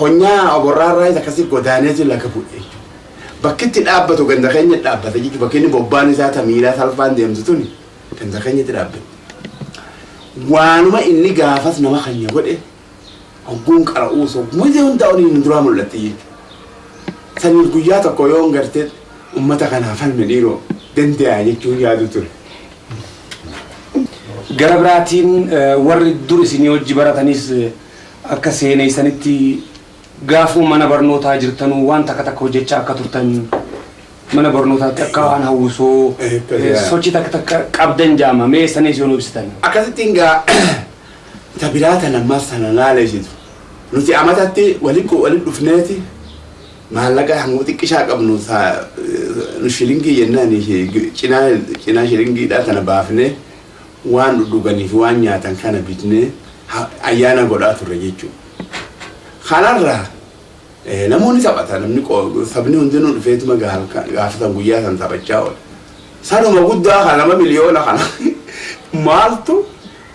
Konyaa oborraarraayis akkasii godaaneeti laga bu'e jechuudha. Bakki itti dhaabbatu ganda keenya dhaabbata jechuudha. Bakki inni bobbaan isaa ta miilaa salphaan deemtu tuni ganda keenyatti dhaabbatti. Waanuma inni gaafas nama keenya godhe hogguun qara'uus hogguma hundaa olii nu duraa mul'atti jechuudha. Saniif guyyaa tokko yoon gartee ummata kanaa falme dhiiroo danda'a jechuun yaadu ture. Gara biraatiin warri dur isinii hojii baratanis akka seeneessanitti gaafuma mana barnootaa jirtanuu waan takka takka hojjechaa akka turtan, mana barnootaatti akka waan hawwisoo sochii takka takka qabdan jaama, mee sanis yoo nu ibsitan. Akkasittiin gaa ta biraa tan ammas sana laaleessitu. Nuti amatatti walitti dhufneeti maallaqa hanguma xiqqishaa qabnu nu shilingii jennaan cinaa cinaa shilingiidhaa tana baafnee waan dhuganii fi waan nyaatan kana bitnee ayyaana godhaa turre jechuudha. Kanarraa namoonni taphata, namni sabni hundinuu dhufeetuma gaafatan guyyaa san taphachaa oola. Sanuma guddaa kana nama miliyoona kana maaltu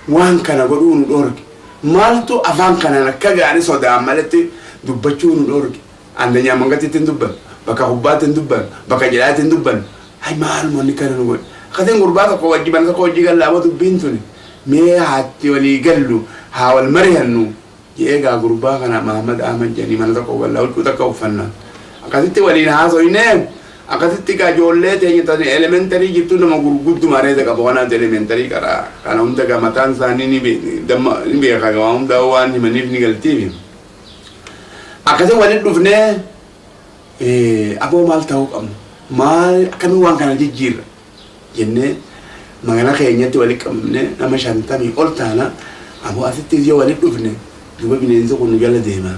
waan kana godhuu nu dhorge? Maaltu afaan kanaan akka gaarii sodaan malatti dubbachuu nu dhorge? Andanyaa mangatitti hin dubban, bakka kubbaatti hin dubban, bakka jedhaatti hin dubban. Hay, maaluma inni kana nu godhe? Akkatiin gurbaa tokko wajji mana tokko wajji gallaa dubbiin tuni mee haatti walii gallu, haa wal mari'annu jedhee gaa gurbaa kana Mahammad Ahmad jedhanii mana tokko gallaa, huccuu takka uffannaa. Akkasitti waliin haasoynee, akkasitti gaa ijoollee teenya tan elementary jirtu, nama gurgudduma areeda qabu kanaatu elementary qaraa. Kana hunda gaa mataan isaanii ni beeka, waan hunda waan himaniif ni galtiifi. Akkasii waliin dhufnee, aboo maal ta'uu qabna? Maal akkamiin waan kana jijjiirra? Jennee magaalaa keenyatti walitti qabamnee nama 50 ol taana, aboo asitti yoo walitti dhufne duba bineensi kun nu jala deema.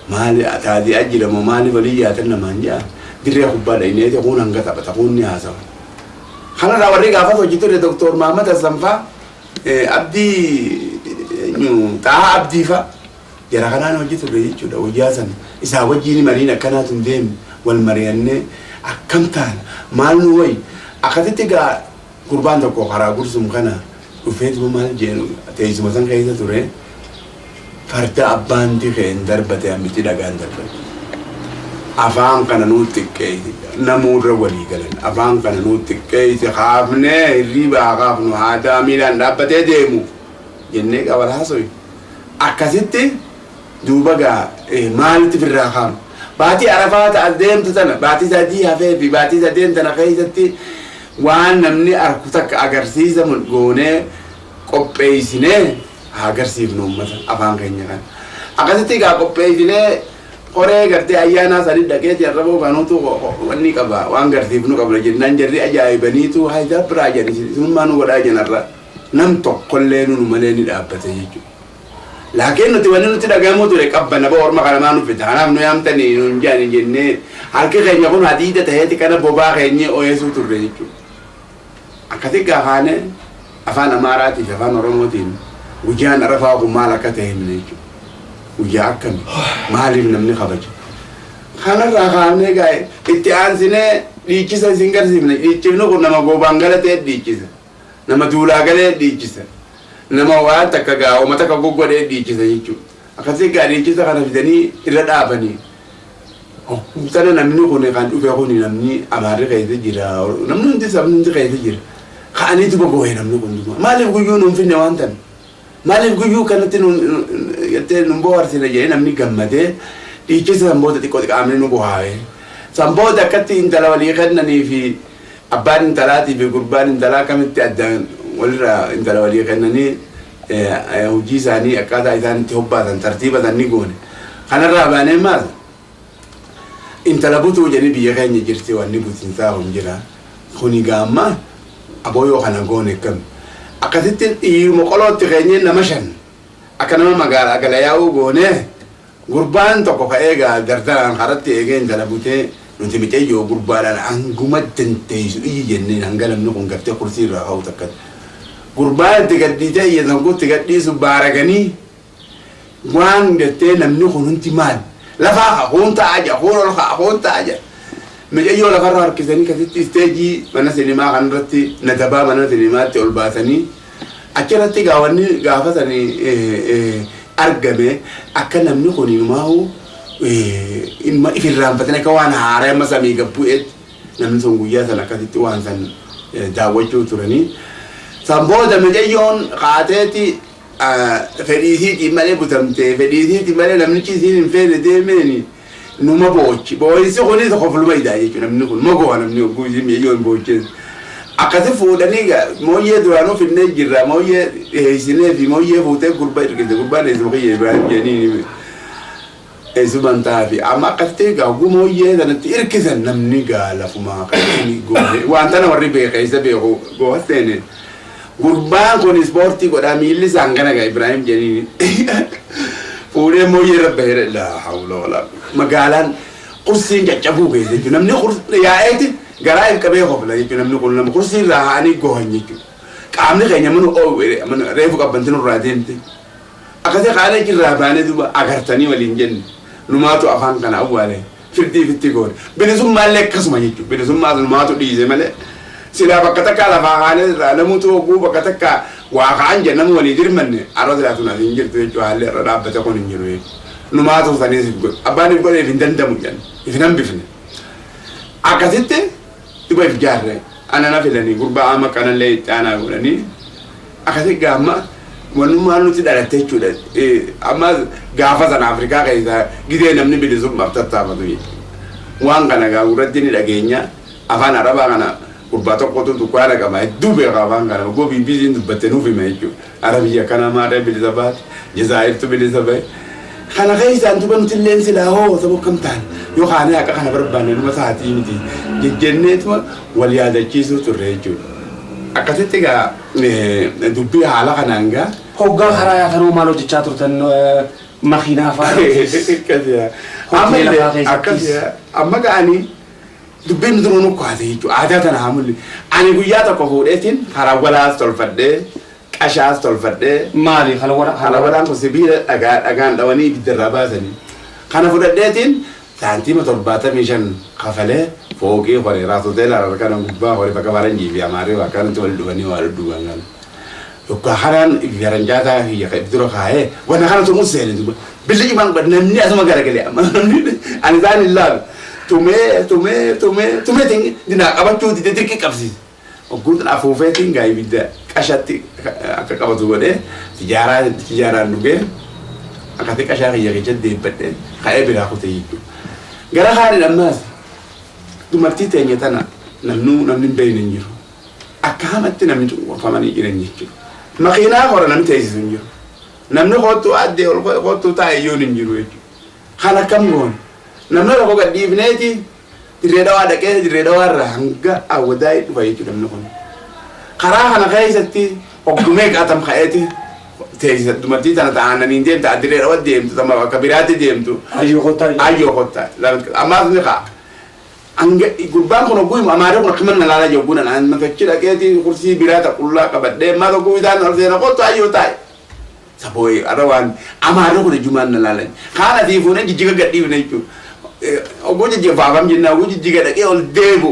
Maali taatee jira moo maaliif walii yaatan namaan jaa dirree kubbaa dhayineeti kun hanga taphata kun ni haasawa. Kanarraa warri gaafas hojii ture Doktor Mahammad Hassan faa, Abdii Xahaa Abdii faa, jara kanaan hojii turre jechuudha. Guyyaa sana isaa wajjiin mariin akkanaatu hin deemne, wal mari'annee akkam taana, maal nu wayi. Akkasitti gaa gurbaan tokko karaa Gursum kana dhufeetuma maal jeenu, teessuma san keessa ture, farda abbaan tikeen darbate ammiti dhagaan darbate. Afaan kana nuu xiqqeessi, namuurra walii galan, afaan kana nuu xiqqeessi, kaafnee hirriiba haa kaafnu, haadaa miilaan dhaabbatee deemu jennee qabal haasoyi. Akkasitti duuba gaa maalitti firraa kaafnu? Baatii Arafaa ta'a deemtu tana baatii 3 hafee fi baatii sadeen tana keessatti waan namni arku takka agarsiisa goonee qopheessinee haa agarsiifnu uummata afaan keenya kana. Akkasitti gaa qopheessinee qoree gartee ayyaanaa sanii dhaqeeti arraboo kanuutu wanni qaba, waan garsiifnu qabna jennaan, jarri ajaa'ibaniitu haa biraa jedhan, isinummaa nu godhaa jenarra nam tokkollee nunu malee ni dhaabbate jechuudha. Laakiin nuti wanni nuti dhagahamuu ture qabbana ba orma kana maa nu fida, kanaaf nu yaamtanii nuun jedhani jennee harki keenya kun hadiida ta'eeti kana bobaa keenyee ooyesuu turre jechuudha. Akkasi gaafaane afaan Amaaraatii fi afaan Oromootiin guyyaan Arafaa kun maal akka ta'e himne jechuudha. Guyyaa akkami, maaliif namni kabaja? Kanarraa kaafnee gaa itti aansinee dhiichisa isin garsiifne. Dhiichifni kun nama goobaan galatee dhiichisa. Nama duulaa galee dhiichisa. Nama waan takka gaa uummata takka goggodhee dhiichisa jechuudha. Akkasii gaa dhiichisa kana fidanii irra dhaabanii. Sana namni kun kan dhufe kun namni Amaarri keessa jira. Namni hundi, sabni hundi keessa jira. Ka'aniitu bobboo'e namni kun duuba. Maaliif guyyuu nuun finne waan tan? Maaliif guyyuu kanatti nuun jettee nuun bohaarsine jedhee namni gammadee dhiichisa san booda xiqqoo xiqqaamni nu bohaare. San booda akkatti intala walii kennanii fi abbaan intalaatii fi gurbaan intalaa akkamitti addaan walirraa intala walii kennanii hojii isaanii akkaataa isaan itti hobbaatan tartiiba san ni goone. Kanarraa baanee maal? Intala butuu jedhanii biyya keenya jirti, wanni butinsaa kun jira. Kuni gaamma aboo yoo kana goone akkami? Akkasitti dhiiruma qolootti keenyee nama shan akka nama magaalaa gala yaa'uu goonee, gurbaan tokko ka'ee gaa dardaraan karatti eegee intala butee, nuti micayyoo gurbaadhaan hanguma dandeessu iyyi jenneen, hanga namni kun gartee kursii irraa ka'u takkatti. Gurbaan itti gadhiisee iyya san itti gadhiisu baaraganii waan gartee namni kun hundi maal lafaa ka'a, kuun taa'aa jira, kuun ol ka'a, kuun taa'aa jira. Micayyoo lafarra harkisanii kasitti isteejii mana sinimaa kanarratti nadabaa mana sinimaatti ol baasanii achirratti gaawanni gaafa sanii argame akka namni kun himaa'u Ilma if irraanfatin akka waan haaraa amma samii gad bu'eetti namni sun guyyaa sana akkasitti waan san daawwachuu turanii. San booda micayyoon kaateeti fedhii isiitiin malee butamtee fedhii isiitiin malee namnichi isiin hin feene deemeeni numa boochi. Boo'insi kunis kofluma idaa jechuudha namni kun mogoo namni hogguu isiin micayyoon boochees. Akkasi fuudhanii mooyyee duraanuu finnee jirra mooyyee dhiheessinee fi mooyyee fuutee gurba ergite gurbaan eessuma kiyya Ibraahim jedhanii eessuman ta'aafi amma akkasitti egaa hogguu mooyyee sanatti hirkisan namni gaa lafumaa ka'ee goone waan tana warri beeke isa beeku gooha seene gurbaan kun ispoortii godhaa miilli isaan kana gaa Ibraahim jedhanii fuudhee mooyyee irra bahee laa hawla walaa magaalaan kursiin caccabuu keessa jechuudha namni yaa'eeti garaa if qabee kofla jechuudha namni kun nama kursii irraa ha'anii gohan jechuudha qaamni keenya mana oowwe reefu qabbanti nurraa deemte. Akkasii kaanee achirraa baanee duuba agartanii waliin jenne. Numaatu afaan kana awwaale. Firdii ifitti goone. Bilisummaallee akkasuma jechuudha. Bilisummaas numaatu dhiise malee. Silaa bakka takkaa lafaa kaanee irraa namuutu hogguu bakka takkaa waa ka'an jedhan nama walii dirmanne har'a silaa tun as hin jirtu jechuudha. Haalli har'a dhaabbate kun hin jiru jechuudha. Numaatu saniis if godhe. Abbaan if godhe if hin dandamu jedhan. If hin hambifne. Akkasitti duba if jaarre. Ana na filanii gurbaa ama kanallee itti aanaa godhanii. Akkasi gaa amma wannummaan nuti dhalatte jechuudha. Amma gaafa sana Afrikaa keessa gidee namni bilisummaaf tattaafatu jechuudha. Waan kana gaa gurratti ni dhageenya. Afaan Arabaa kana gurbaa tokkotu dukkaana qaba. Hedduu beeka afaan kana. Oguu BBC'n dubbatte nuuf hima jechuudha. Arabiyya kana maadhee bilisa baate. Jazaa'irtu bilisa bahe. Kana keessaan duba nuti illeen silaa hoo saba akkam taane yoo kaanee haqa kana barbaanne numa taatii miti jejjenneetuma wal yaadachiisuu turre jechuudha. Akkasitti egaa dubbii haala kanaan gaa. Hoggaa karaa yaatanoo maal hojjechaa turtan makiinaa fa'aa irrattis hoteela fa'aa keessattis. Amma ga'anii dubbiin duruu nu kaase jechuudha. Aadaa tana haa mul'i. Ani guyyaa tokko fuudheetiin karawwalaas tolfadhee qashaas tolfadhee. Maali halwala? Halwalaan kun sibiila dhagaa dhagaan dhawanii ibidda irraa baasanii. Kana fudhadheetiin saantiima 75 kafalee fooqii hore Raas Hoteela Harar kana gubbaa hore bakka faranjii fi Amaarri waa akkanatti wal dhufanii waa dhudhuuban kana. Yoggaa kanaan faranjaataa kiyya ka dura kaayee wanna kana tumuus seene duba. Billi cimaan qaba namni asuma garagale amma namni ani isaan hin laalu. Tumee tumee tumee tumeetiin dinaa qabachuu dide dirqii qabsiise. Ogguun afuufeetiin gaa ibidda qashatti akka qabatu godhee tijaaraa tijaaraan dhugee akkatti qashaa kiyya keessatti deebbadhee ka'ee biraa kute jechuudha. Gara kaaniin ammaas dumartii teenya tana namnuu namni hin beekne hin jiru. Akka hamatti namni cunqurfamanii jiran jechuudha. Makiinaa kora namni teessisu hin jiru. Namni koottuu addee ol koottuu taa'e iyyuun hin jiru jechuudha. Kan akkam goone namni tokko gad dhiifneeti Dirree Dhawaa dhaqee Dirree Dhawaa irraa hanga Awwadaay dhufa jechuudha namni kun. Karaa kana keessatti hoggumee qaatam ka'eeti teessisa dumartii tana ta'aananiin deemta Dirree Dhawaa deemtu tama bakka biraatti deemtu. Ayyoo kottaa. Ayyoo kottaa. Ammaas ni ka'a. Hanga gurbaan kun hogguu himu amaarri kun akkuma na laalaa jiru gunan an matachi dhaqeeti kursii biraa ta qullaa qabadhee maal hogguu isaan ol seena kottu ayyoo taa'e. Sabooyi arra waan amaarri kun ijumaan na laalan. Kaan asii fuunee jijjiga gadhiifne jechuudha. Oguu jijjiga faafam jennaa oguu jijjiga dhaqee ol deebi'u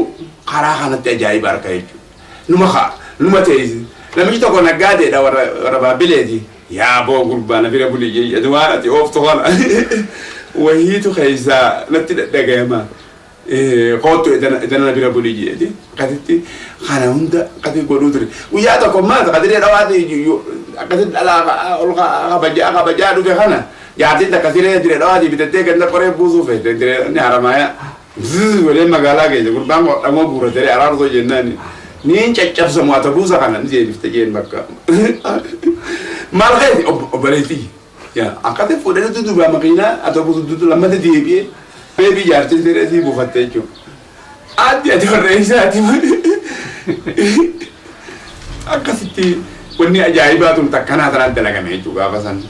karaa kanatti ajaa'iba harka jechuudha. Numa ka'a numa teessisa. Namichi tokko naggaadeedha warra warra baabbileeti. Yaa boo gurbaa na bira buli jedhe waan ati ooftu kana wahiitu keessaa natti dhagayama. Koottu edana na bira buli jedheeti akkasitti kana hunda akkasitti godhuu ture. Guyyaa tokko maal qadiree dhawaati akkasitti dhalaa ol kabajaa kabajaa dhufe kana jaartiin takka siree diree dhawaatii bitattee ganda qoree buusuu feete diree inni haramaaya. Zzz godhee magaalaa keessa gurbaan hodhamoo guuratee araarsoo jennaan niin caccabsamu ata buusa kana ni deebifte jeen bakka. Maal keeti obboleettii. Yaa akkati fuudhanii dudubaa makiinaa atobusu dudu lammata deebi'ee beebii jaartiin siree sii buufatte jechuudha. Addi ati warra eessaati malee. Akkasitti wanni ajaa'ibaa tun takkanaa tanaan dalagame jechuudha gaafa san.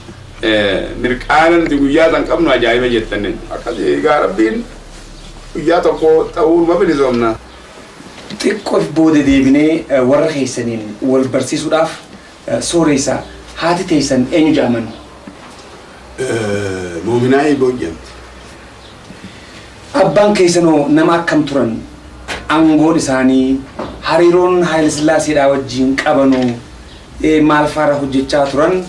Mirqaana nuti guyyaa san qabnu ajaa'iba jettan jechuudha. Akkasii egaa rabbiin guyyaa tokko ta'uu numa bilisoomna. Xiqqoof booda deebinee warra keessaniin wal barsiisuudhaaf Sooreysa, Haati teeysan eenyu ja'aman? Moominaa Hiiboo jedhamti. Abbaan keeysan hoo nama akkam turan? Angoon isaanii, hariiroon Haayilesillaaseedhaa wajjiin qabanu maal faarra hojjechaa turan?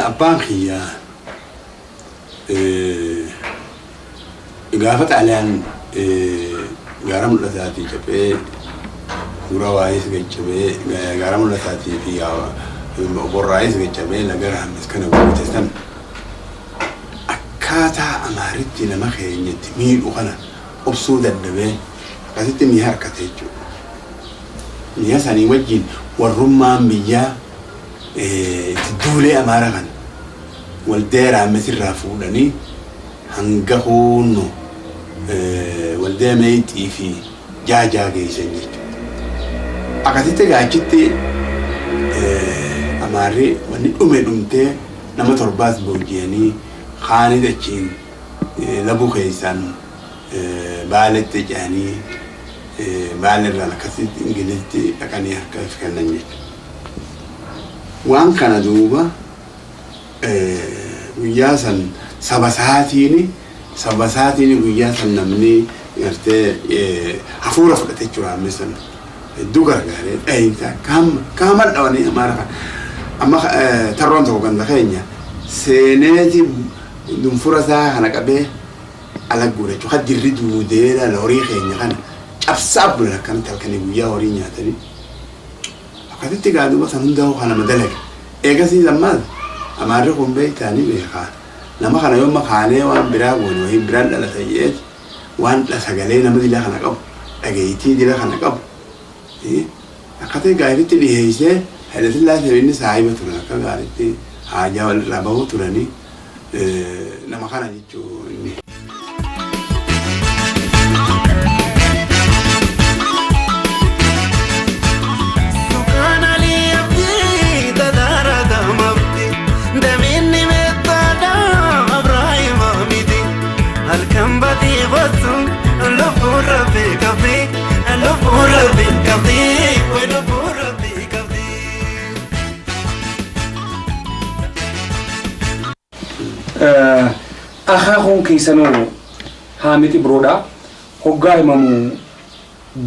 Abbaan kiyya Gaafa Xaaliyaan gaara mul'ataatii caphee gura waayis gaccabee gaara mul'ataatii fi borraayis gaccabee laga Raammis kana guute san akkaataa Amaaritti nama keenyatti miidhu kana obsuu dadhabee akkasitti mi'a harkate jechuudha. Mi'a sanii wajjin warrummaan biyyaa itti duulee Amaara kana waldaya Raammis irraa fuudhanii hanga huunno waldaya Meexxii fi Jaajaa geessan jechuudha. Akkasitti egaa achitti Amaarri wanni dhume dhumtee nama torbaas booji'anii kaanis achiin Labuu keessaan Baaletti ce'anii Baaleerraan akkasitti Ingilizitti dhaqanii harka if kennan jechuudha. Waan kana duuba guyyaa san saba isaatiini saba isaatiini guyyaa san namni gartee hafuura fudhate jechuudha amma san hedduu gargaaree dhahinsa kaama dhawanii Amaara kana. Amma tarroon tokko ganda keenya seeneeti dunfura isaa kana qabee ala guura jechuudha. Kan dirri duudee laala horii keenya kana cabsaa bulan akkanatti halkanii guyyaa horii nyaatanii. Akkasitti gaa duuba san hundaa'u kan nama dalage. Eegasii ammaas Amaarri kun beektaa ni beekaa. Nama kana yooma kaanee waan biraa goone wayii biraan dhalata je'eeti waan sagalee nama dila kana qabu dhageeytii dila kana qabu akkasii gaa ifitti dhiheeysee Hayilasillaasee inni saahiba turan akka gaaritti haajaa walirraa bahuu turanii nama kana jechuu inni. Akaakuun keessanoo Haamid Ibroodha. Hoggaa himamu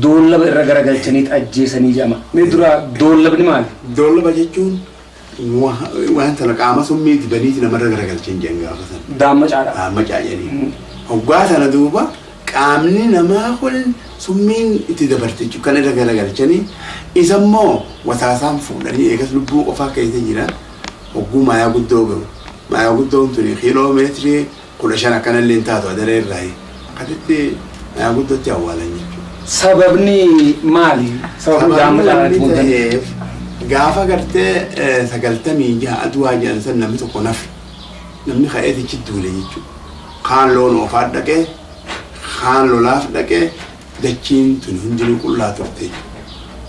doollaba irra garagalchaniit ajjeesanii jedhama. Mee dura doollabni maali? Doollaba jechuun waan sana qaama summii dibaniiti namarra garagalchan jedhan gaafa sana. Daammacaadha. Daammacaa jedhanii. Hoggaa sana duuba qaamni namaa kun summiin itti dabarte jechuudha. Kan irra garagalchanii isa immoo wasaasaan fuudhanii eegas lubbuu qofaa keessa jira. Hogguu maayaa guddoo gahu. Maayaa guddoon tuni kiiloo meetirii 15 akkanallee hin taatu adaree irraayi. Akkasitti maayaa guddootti awwaalan jechuudha. Sababni maali? Sababni Sababni daamma caalaa wanni itti guutan. ta'eef gaafa gartee 96 aduwaa jedhan san namni tokko nafe. Namni ka'eetichi duule jechuudha. Kaan loon oofaa dhaqee, kaan lolaaf dhaqee dachiin tun hundinuu qullaa turte jechuudha.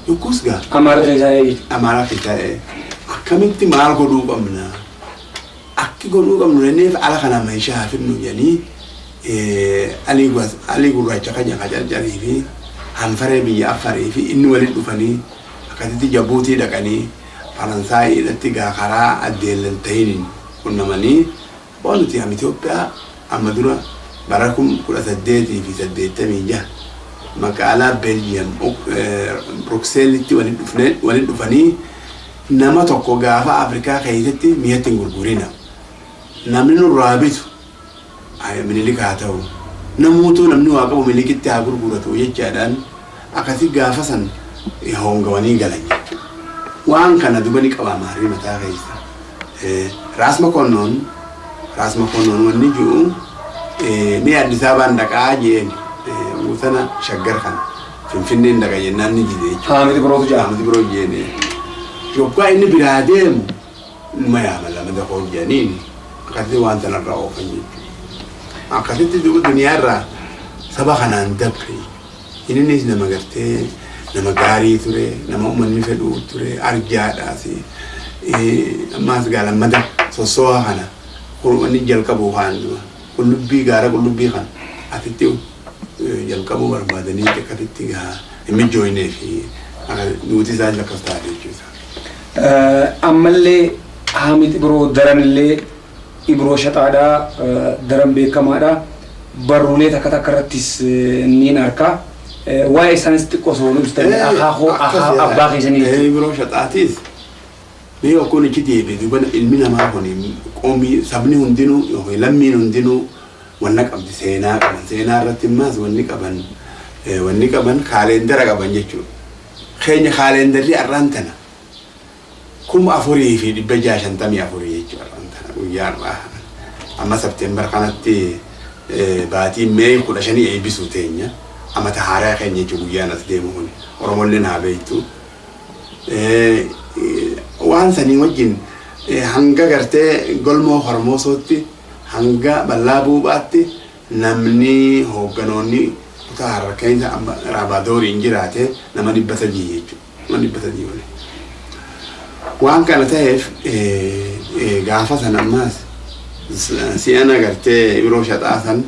Yogguus gaa Amaara keessaa jechuudha. Amaaraa keessaa akkamitti maal godhuu qabna? Akki godhuu qabnu jenneef ala kana meeshaa haa fidnu jedhanii Alii Gurraacha kan Carcarii fi Hanfaree biyya Affarii fi inni walitti dhufanii akkasitti Jabuutii dhaqanii Faransaayii irratti gaa karaa addeellan ta'iniin qunnamanii waan nuti am Itoophiyaa amma dura bara 1886 magaalaa Beeljiyam Brukseelitti walitti dhufanii nama tokko gaafa Afrikaa keessatti mi'atti hin gurgurina. Namni nurraa bitu Minilik haa ta'u. Namuutuu namni waa qabu Minilikitti haa gurguratu jechaadhaan akkasii gaafa san hoongawanii galan jechuudha. Waan kana duba ni qaba Amaarri mataa keessa. Raas Makonnon Raas Makonnon wanni ji'u ni Addis Ababaan dhaqaa jeen sana Shaggar kana Finfinneen dhaqa jennaan ni dide jechuudha. Haamid Birootu jedha. Haamid Biroo jeen. Yoggaa inni biraa deemu numa yaama lama dafoo jedhaniin akkasitti waan sanarraa oofan jechuudha. Akkasitti duuba duniyaarraa saba kanaan dabre. Innis nama gartee nama gaarii ture, nama uummanni fedhu ture, arjaadhaas. Ammaas gaa lammata sossoo'aa kana wanni jalqabu kaan qullubbii gaara qullubbii kana asitti jalqabuu barbaadanii akkasitti gaa hin mijjooynee fi duuti isaas akkas taate jechuudha. Ammallee Haamid Ibroo daranillee Ibroo Shaxaadha daran beekamaadha. Barruulee takka takka irrattis niin arka. Waa'ee isaanis xiqqoo osoo nu ibsitan akaakuu abbaa keessanii jechuudha. Ibroo Shaxaatiis Mee yookuun ichi deebi'e duuba ilmi namaa kun qoomii sabni hundinuu yookiin lammiin hundinuu wanna qabdi, seenaa qaban. Seenaa irratti immaas wanni qaban kaaleendara qaban jechuudha. Keenya kaaleendarri har'aan tana 4654 jechuudha, har'aan tana guyyaa har'aa. Amma September kanatti baatii May 15 eebbisuu teenya. Amata haaraa keenya jechuudha guyyaan as deemu kun. Oromolleen haa beektu. Waan sanii wajjin hanga gartee Golmoo Hormoosootti, hanga Bal'aa Buuphaatti namni hoogganoonni kutaa Harar keessa amma Raabadooriin jiraate nama 300 jechuudha. Nama 300 waliin. Waan kana ta'eef gaafa san ammaas si'ana gartee yeroo shaxaa san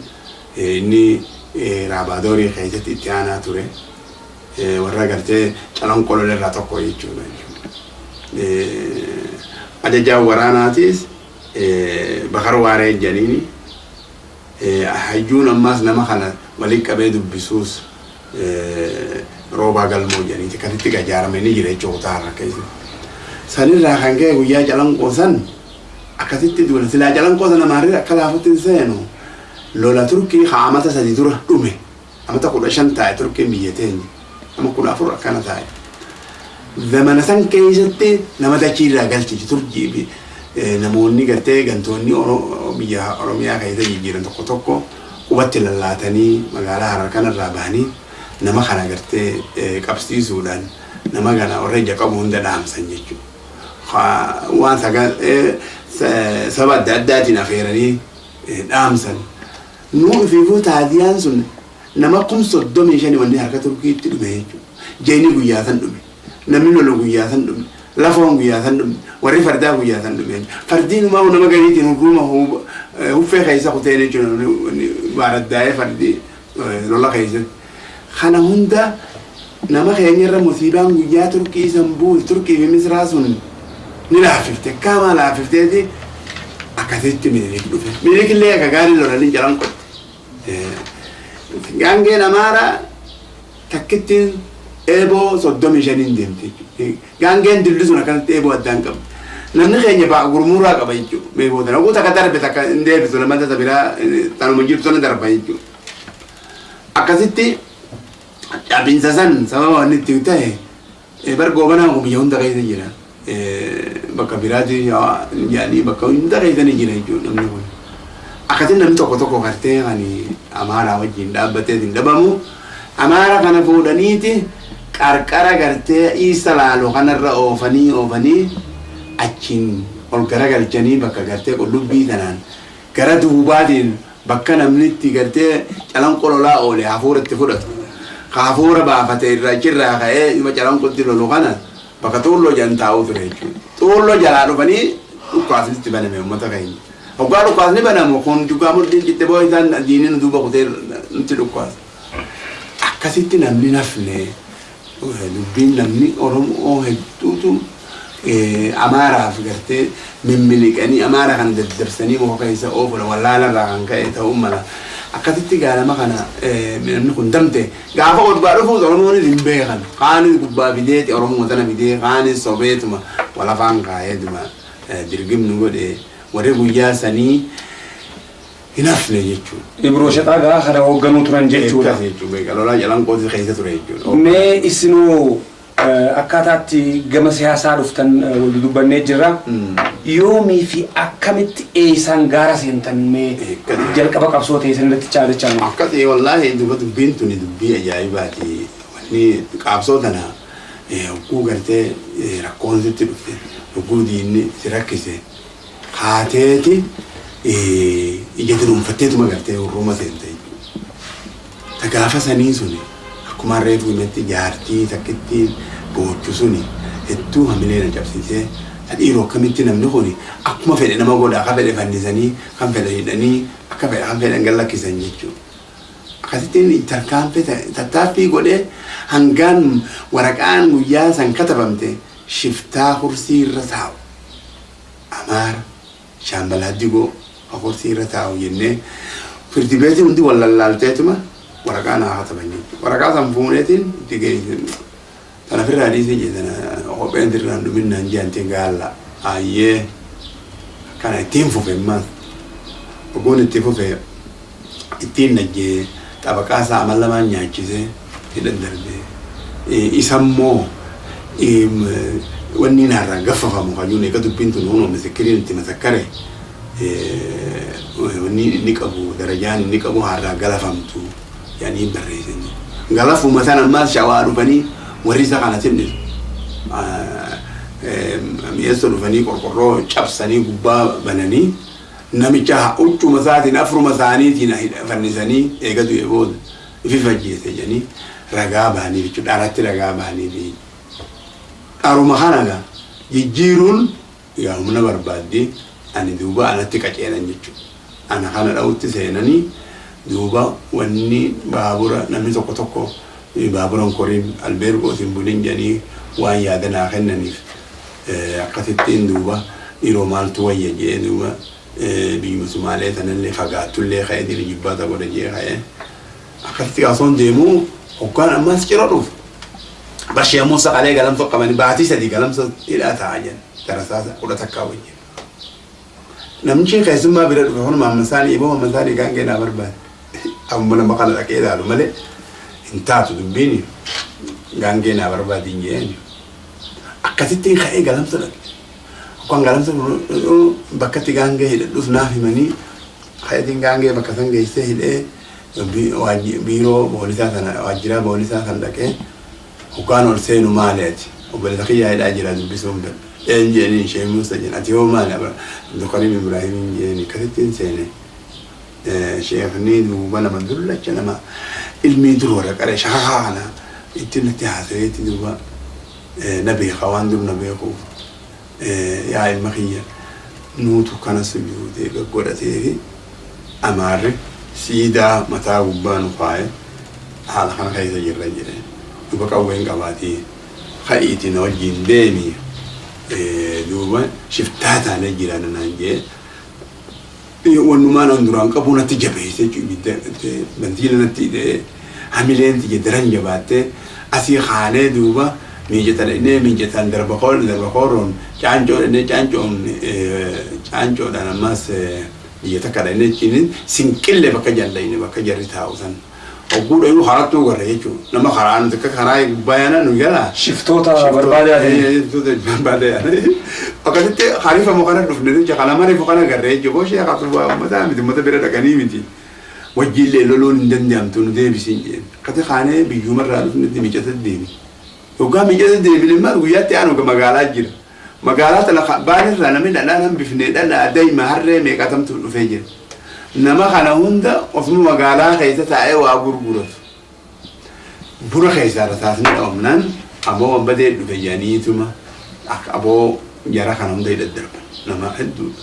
inni Raabaadorii keessatti itti aanaa ture. Warra gartee Calanqoo lolerraa tokko jechuudha. Ajajaan waraanaatis Bakar Waaree jedhaniini. Hayyuun ammaas nama kana waliin qabee dubbisuus Roobaa Galmoo jedhaniiti akkasitti ijaaramee ni jira jechuudha kutaa Harar keessatti. Sanirraa kan ka'e guyyaa Calanqoo san akkasitti duula. Silaa Calanqoo sana maarree akka laafutti hin seenu. Lola Turkii haa amata 3 dura dhume. Amata 15 taa'e Turkiin biyya teenya. Nama 14 akkana taa'e. Zamana san keessatti nama dachii irraa galchichi Turkii fi namoonni gartee gantoonni biyya Oromiyaa keessa jijjiiran tokko tokko qubatti lallaatanii magaalaa Harar kanarraa bahanii nama kana gartee qabsiisuudhaan nama kana warra ija qabu hunda dhaamsan jechuudha. Waan saba adda addaatiin afeeranii dhaamsan. Nuu ifiifuu taadiyaan sun nama 35,000 wanni harka Turkiitti dhume jechuudha. Jeeni guyyaa san dhume. Namni lolu guyyaa san dhume. Lafoon guyyaa san dhume. Warri fardaa guyyaa san dhume. Fardiin umaa nama gariitiin hurruuma huffee keessa kuteen jechuudha. Baaraddaa'ee fardi lola keessatti. Kana hunda nama keenyarra musiibaan guyyaa Turkii san buute, Turkii fi Misraa sun ni laaffifte. Akkaamaa laaffifteeti akkasitti Minilik dhufe. Minilik illee akka gaarii lolanii jalan qotte. Gaangeen Amaaraa takkittiin eeboo 35n deemte jechuudha. Gaangeen dilli sun akkanatti eeboo addaan qabdi. Namni keenya ba'a gurmuuraa qaba jechuudha. Eeboo tana. Oguu takka darbe takka hin deebisu, lamata ta biraa tanuma jirtu sana darba jechuudha. Akkasitti cabinsa san sababa wanni itti ta'e bar Goobanaan kun biyya hunda keessa jira. Bakka biraatti jedhanii bakka hunda keessa ni jira jechuudha namni kun. Akkasitti namni tokko tokko gartee kan Amaaraa wajjin dhaabbatee hin dhabamu. Amaara kana fuudhaniiti qarqara gartee Iisa Laaloo kanarra oofanii oofanii achiin ol garagalchanii bakka gartee qullubbii tanaan gara duubaatiin bakka namni itti gartee Calanqoo lolaa oole hafuura itti fudhatu. Ka hafuura baafate irraa achirraa ka'ee dhuma Calanqootti lolu kana bakka Xuulloo jedhan taa'uu ture jechuudha. Xuulloo jalaa dhufanii dhukkaasni itti baname uummata keenya. Hoggaa dhukkaasni banamu kun dugaa mudhiin citte boo isaan diinni nu duuba kutee nutti dhukkaasa. Akkasitti namni nafne dubbiin namni Oromoo hedduutu Amaaraaf gartee mimmiliqanii Amaara kana daddarsanii muka keessa oofudha, wallaalarraa kan ka'e ta'uu mala. Akkasitti gaalama kana namni kun damte gaafa gubbaa dhufuus Oromoonis hin beekan. Kaanis gubbaa fideeti Oromoo sana fidee, kaanis sobeetuma walafaan kaa'eetuma dirgimnu godhe, warri guyyaa sanii hin hafne jechuudha. Ibroo Shaxaa gaa kana hoogganuu turan jechuudha. Akkas jechuudha. Lolaa Calanqootii keessa ture jechuudha. Mee isinoo akkaataatti gama siyaasaa dhuftan wal dubbannee jirra. Yoomii fi akkamitti eessaan gaara seentan mee jalqaba qabsoo ta'e sanirratti chaalichaa? Akkasii wallaahi duba dubbiin tuni dubbii ajaa'ibaati. Wanni qaabsoo tana hogguu gartee rakkoon sitti dhufte, hogguu diinni si rakkise, kaateeti ija dunuunfatteetuma gartee hurruuma seente jechuudha. Ta gaafa sanii suni akkuma reefu himetti jaartii takkittiin boochu suni hedduu hamilee na cabsiisee, ta dhiiroo akkamitti namni kun akkuma fedhe nama godha, akka fedhe fannisanii, kan fedhe hidhanii, akka fedhe kan fedhan gad lakkisan jechuudha. Akkasittiin tarkaanfii tattaaffii godhee hangaan waraqaan guyyaa san katabamte shiftaa kursii irra taa'u Amaara Shaambalaa Digoo kursii irra taa'u jennee firdi beetii hundi wal lallaalteetuma waraqaa naa kataban jechuudha. Waraqaa san fuuneetiin itti geessin. Tana firraa dhiisee jee, tana kopheen sirraan dhuminnaan jeantee gaalla. Hayyee, kana ittiin fufe ammas. Oguun itti fufe ittiin najjee xabaqaa isaa amal lamaan nyaachisee hidhan darbee. Isammoo wanni narraa gaffafamu kajuun eega dubbiin tun hunoo misikiriin itti masakkare, wanni inni qabu, darajaan inni qabu harraa galafamtu jedhanii barreessan. Galafuma sana ammas Shawaa dhufanii warri isa kana sinnisu. Mi'eessoo dhufanii qorqorroo cabsanii gubbaa bananii namicha huccuma isaatiin afuruma isaaniitiin fannisanii eega du'e booda ifi fajjeese jedhanii ragaa bahanii jechuudha. Dharatti ragaa bahanii. Dharuma kana gaa jijjiiruun yaa humna barbaaddi, ani duuba anatti qaceelan jechuudha. Ana kana dha'utti seenanii duuba wanni baabura namni tokko tokko baaburan koriin albeergootiin bulin jedhanii waan yaada naa kennaniif, akkasittiin duuba yeroo maaltu wayya jee duuba biyyuma Sumaalee sanallee fagaattullee ka'ee jira jibbaata godha jee ka'ee akkasitti gaasoon deemuu hoggaan ammas ciro dhufu. Barshee Muusaa qalee galamsoo qabanii baatii 3 galamsoo hidhaa taa'aa jiran darasaa 11 wajjin. Namichi keessummaa bira dhufe kun maammasaanii iboo maammasaanii gaangee naa barbaade. Amma nama kana dhaqee ilaalu malee hin taatu dubbiin, gaangee naa barbaade hin jeen. Akkasittiin ka'ee galamsa dhaqe. Hoggaan galamsa bakka itti gaangee hidhadhuuf naaf himanii ka'eetiin gaangee bakka san geessee hidhee biiroo poolisaa sana, waajjira poolisaa san dhaqee hoggaan ol seenu, "Maali ati?" "Obboleessa kiyyaa hidhaa jira, dubbisuun fedha." "Een?" jedhaniin. "Shee Muusa" jedhan. "Ati hoo maali?" "Abdulkariim Ibraahimiin" jedhani. Akkasittiin seene. Sheekni duuba nama dullacha, nama ilmii dur warra qare shakakaa kana ittiin natti haasaweetti duuba na beeka waan dur na beekuuf, "Yaa ilma kiyya, nuutu kana sujuudee gaggodhatee fi amaarri siidaa mataa gubbaa nu kaa'e, haala kana keessa jirra" jedhe. "Duuba qawween qabaatii ka'iitii na wajjin deemi, duuba shiftaa taanee jira" naan jee. Wannumaan an duraan qabu natti jabeesse jechuudha. Bantiina natti hidhee hamileen tiyya daran jabaattee asii kaanee duuba miijata dhaqnee, miijataan darba darba kooroon caancoo dhaqnee, caancoon caancoodhaan ammas biyya takka dhaqnee achiin Sinqillee bakka jallayne, bakka jarri taa'u san. Hogguu dhayuu karattuu garre jechuudha. Nama karaa nuti akka karaa gubbaa yaana nu jala. Shiftoota barbaade yaadanii. Shiftoota barbaade yaadanii. Akkasitti hariifamu kana dhufne jecha kana mariifu kana garree jechuudha. Boshee qabsu uummataa miti, uummata bira dhaqanii miti. Wajjiillee loluun hin danda'amtu, nu deebisiin jeen. Akkati kaanee biyyumarraa dhufnetti miicata deebi. Hoggaa miicata deebine maal guyyaatti aanu magaalaa jira. Magaalaa tana baanirraa namni dhadhaan hambifne, dhadhaa daa'ima harree meeqatamtu dhufee jira. Nama kana hunda osuma magaalaa keessa taa'ee waa gurguratu. Buna keessaa rasaasni dhoomnaan aboo wanbadee dhufe jedhaniituma akka aboo jara kana hunda hidha darban nama hedduudha.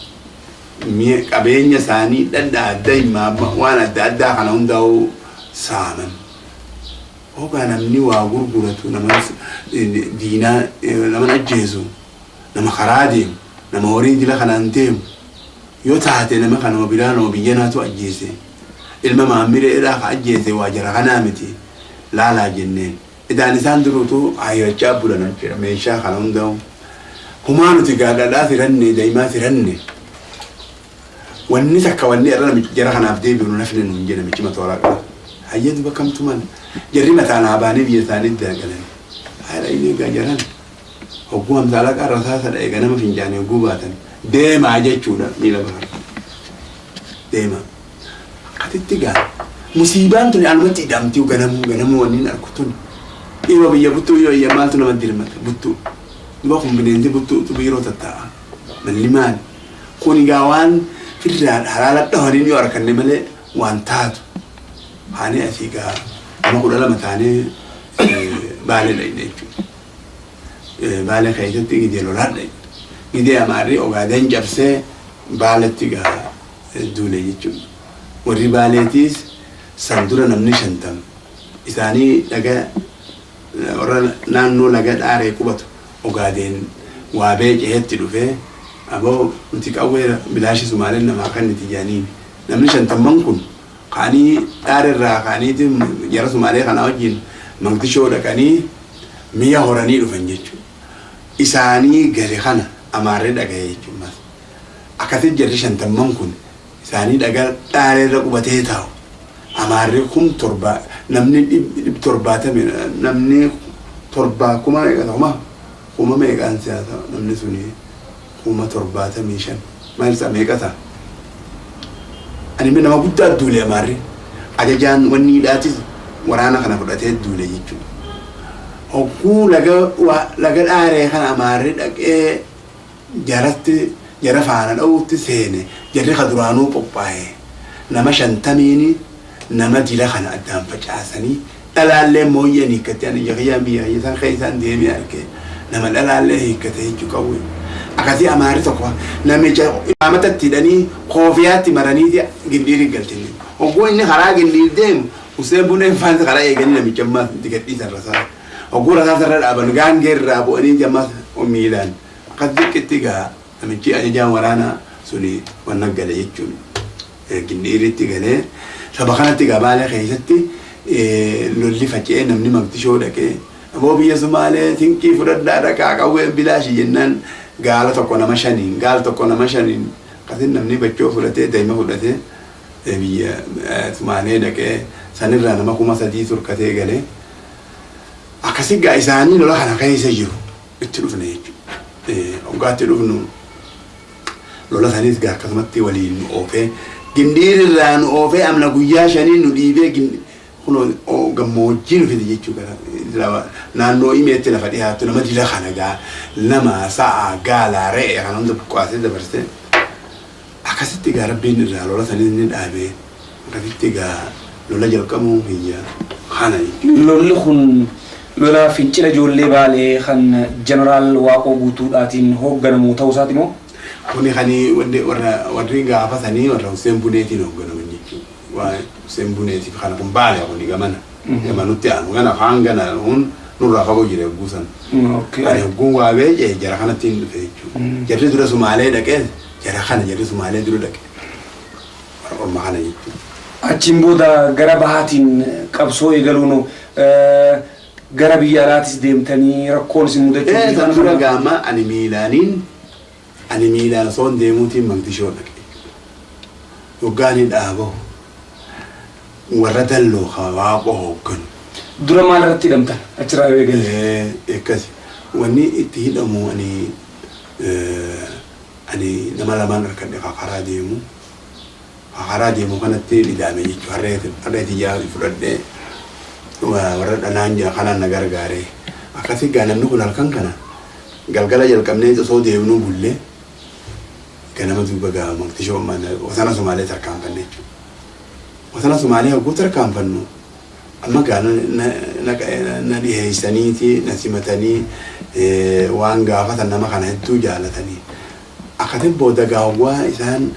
Mi'a qabeenya isaanii, dhadhaa daa'ima waan adda addaa kana hundaa'uu saaman. Hoggaa namni waa gurguratu nama diinaa, nama ajjeesu, nama karaa deemu, nama horii dila kanaan deemu yoo taate, nama kanuma biraa nama biyya naatu ajjeese, ilma maammireedhaa ka ajjeese waa jara kanaa miti laalaa jenneen. Idaan isaan duruutu hayrachaa bulan jechuudha meeshaa kana hundaa'u. Humaa nuti gaadhadhaa firanne, daa'imaa firanne. Wanni takka wanni irra namichi jara kanaaf deebi'u nu nafne nuun jedhe namichi matooraa qaba. Hayyee, duba kamtu mala? Jarri mataan haa baanii biyya isaanii dagalan. Haadha inni egaa jaran hogguu hamsaalaqaa rasaasa dha'e ganama fincaanii hogguu baatan deemaa jechuudha, miila bahar. Deemaa. Akkasitti gaa musiibaan tuni anumatti hidhamtii ganamuu ganamuu wanni hin argu tuni. Dhiiroo biyya buttuu yoo iyya maaltu nama dirmata buttuu. Duba kun bineensi buttuutu biiroo tattaa'a. Malli maali? Kun egaa waan firraa halaala dhahaniin yoo arganne malee waan taatu. Haanii asii egaa nama 12 taanee Baalee dhaqne jechuudha. Baalee keessatti gidee lolaa dhaqne. Gidee Amaarri Ogaaden cabsee Baaletti egaa duule jechuudha. Warri Baaleetiis san dura namni 50 isaanii dhaga warra naannoo laga Dhaaree qubatu Ogaadeen waa beecehetti dhufee, aboo nuti qawwee bilaashi Sumaaleen namaa kenniti jedhaniin. Namni shantamman kun ka'anii Dhaareerraa ka'aniiti jara Sumaalee kanaa wajjin Maqdishoo dhaqanii mi'a horanii dhufan jechuudha. Isaanii gale kana Amaarri dhagaye jechuun akkasii jarri shantamman kun isaanii dhagaa dhaareerra qubatee taa'u. Amaarri 7000, namni 770, namni torba kuma meeqa, kuma meeqaan siyaasa, namni suni 75,000 maal isaa meeqa ta'a? Ani nama guddaa duule. Amaarri ajajaan wanni hidhaatis waraana kana fudhatee duule jechuudha. Hogguu laga dhaaree kana amaarri dhaqee jaratti jara faana dha'uutti seene, jarri ka duraanuu qophaa'e nama 50n nama dila kana addaan facaasanii dhalaallee mooyyeen hiikkate. Ani jakiyyaan biyya isaan keessaan deemee arge, nama dhalaallee hiikkate jechuu qabu. Akkasii amaarri tokko namicha imaamatatti hidhanii koofiyaatti maranii Gindhiirii galchanii. Hogguu inni karaa Gindhiir deemu Hussein Buneen faanti karaa eeganii namicha ammaas itti gadhiisan rasaa. Hogguu rasaasa irra dhaaban gaangee irraa bu'anii ammaas miilaan akkas xiqqeetti gaa namichi ajajaan waraanaa suni wanna gale jechuun. Gindhiiritti galee saba kanatti gaa Baalee keessatti lolli faca'ee namni Maqdishoo dhaqee, aboo biyya Sumaalee tinqii fudhadhaa dhaqaa, qawween bilaashi jennaan, gaala tokko nama shaniin, gaala tokko nama shaniin akkasin namni bachoo fudhatee, daa'ima fudhatee biyya Sumaalee dhaqee sanirraa nama 3000 turkatee galee. Akkasi gaa isaanii lola kana keessa jiru itti dhufne jechuudha. Hoggaatti dhufnu lola sanis gaa akkasumatti waliin nu oofee, Gindhiirirraa nu oofee, amna guyyaa 5 nu dhiibee kunoo gammoojjii nu fide jechuu, gara naannoo imeetti lafa dhiyaattu. Nama dila kana gaa nama sa'a, gaala, re'ee kana hunda buqqaasee dabarsee akkasitti gaa rabbiin irraa lola sanis ni dhaabee, akkasitti gaa lola jalqabuu biyya kana jechuudha. Lolli kun lola fincila ijoollee Baalee kan Jeneraal Waaqoo Guutuudhaatiin hoogganamu ta'uu isaati moo? Kuni kan warra warri gaafa sanii warra Hussein Buneetiin hoogganaman jechuudha. Waa Hussein Buneetiif kana kun Baale kuni gamana. Gamanutti aanu gana kaan gana kun nurraa fagoo jira yogguu san. Ani hogguun waa beekee jara kanatti hin dhufe jechuudha. Jarri dura Sumaalee dhaqee, jara kana jarri Sumaalee dura dhaqe. Warra orma kana jechuudha. Achiin booda gara bahaatiin qabsoo eegaluun gara biyya alaatis deemtanii rakkoon isin mudachuu San dura gaama ani miilaan osoo hin deemuutiin Maqdishoo dhaqe. Hoggaan hidhaa bahu warra dalloo ka Waaqoo hoogganu. Dura maal irratti hidhamtan achirraa yoo eegalle? Akkasi. Wanni itti hidhamu ani nama lamaan harkadhe ka karaa deemu. Ka karaa deemu kanatti hidhame jechuudha. Harree tiyyaa fudhadhee warra dhanaan jira kanaan na gargaare. Akkasi gaa namni kun halkan kana galgala jalqabnee osoo deemnuu bullee ganama duuba gaa Maqdishoo wasana Sumaalee tarkaanfanne jechuudha. Wasana Sumaalee hogguu tarkaanfannu amma gaa na dhiheessaniiti na simatanii waan gaafatan nama kana hedduu jaalatanii. Akkatiin booda gaawwaa isaan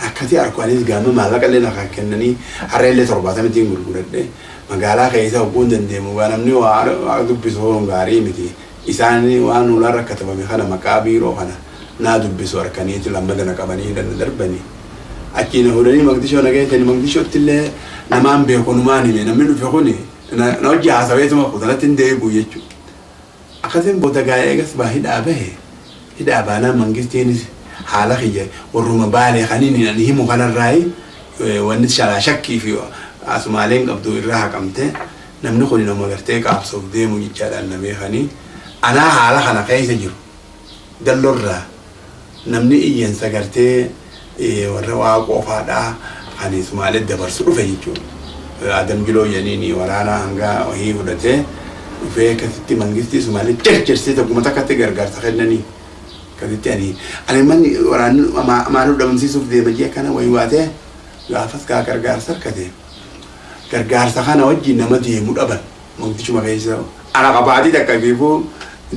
akkati arku anis gaama maallaqa illee na kennanii harree illee 70ttiin gurguradhe. Magaalaa keessa hogguu hin dandeemu gaa namni waa dubbisu gaarii miti. Isaan waan ulaan rakkatabame kana maqaa biiroo kana naa dubbisu harkaniiti lammada na qabanii na darbanii. Achii na fuudhanii Maqdishoo na geessanii. Maqdishootti illee namaan beeku numaan hime, namni dhufe kuni na hojii haasaweetuma kutanatti hin deebi'u jechuudha. Akkasiin booda gaa eegas baa hidhaa bahe. Hidhaa baanaan mangistiinis haala kiyya warruma Baalee kaniin ani himu kanarraayi wanni shalaa shakkii fi Sumaaleen qabdu irraa haqamte, namni kun nama gartee qaabsoof deemu jechaadhaan na beekanii. Anaa haala kana keessa jiru dallorraa namni iyyansa gartee warra Waaqoo faadhaa kan Sumaalee dabarsu dhufe jechuudha. Adam Jiloo jedhaniin waraana hanga wahii fudhatee dhufee akkasitti mangistii Sumaalee jarjarsee tokkuma takkatti gargaarsa kennanii. Akkasitti ani manni waraanni amaanuu dhabamsiisuuf deema jee akkana wayii waatee gaafas gaa gargaarsa harkate. Gargaarsa kana wajjin nama deemu dhaban Moqdishuma keessa. Ana qabaatii takka fiifuu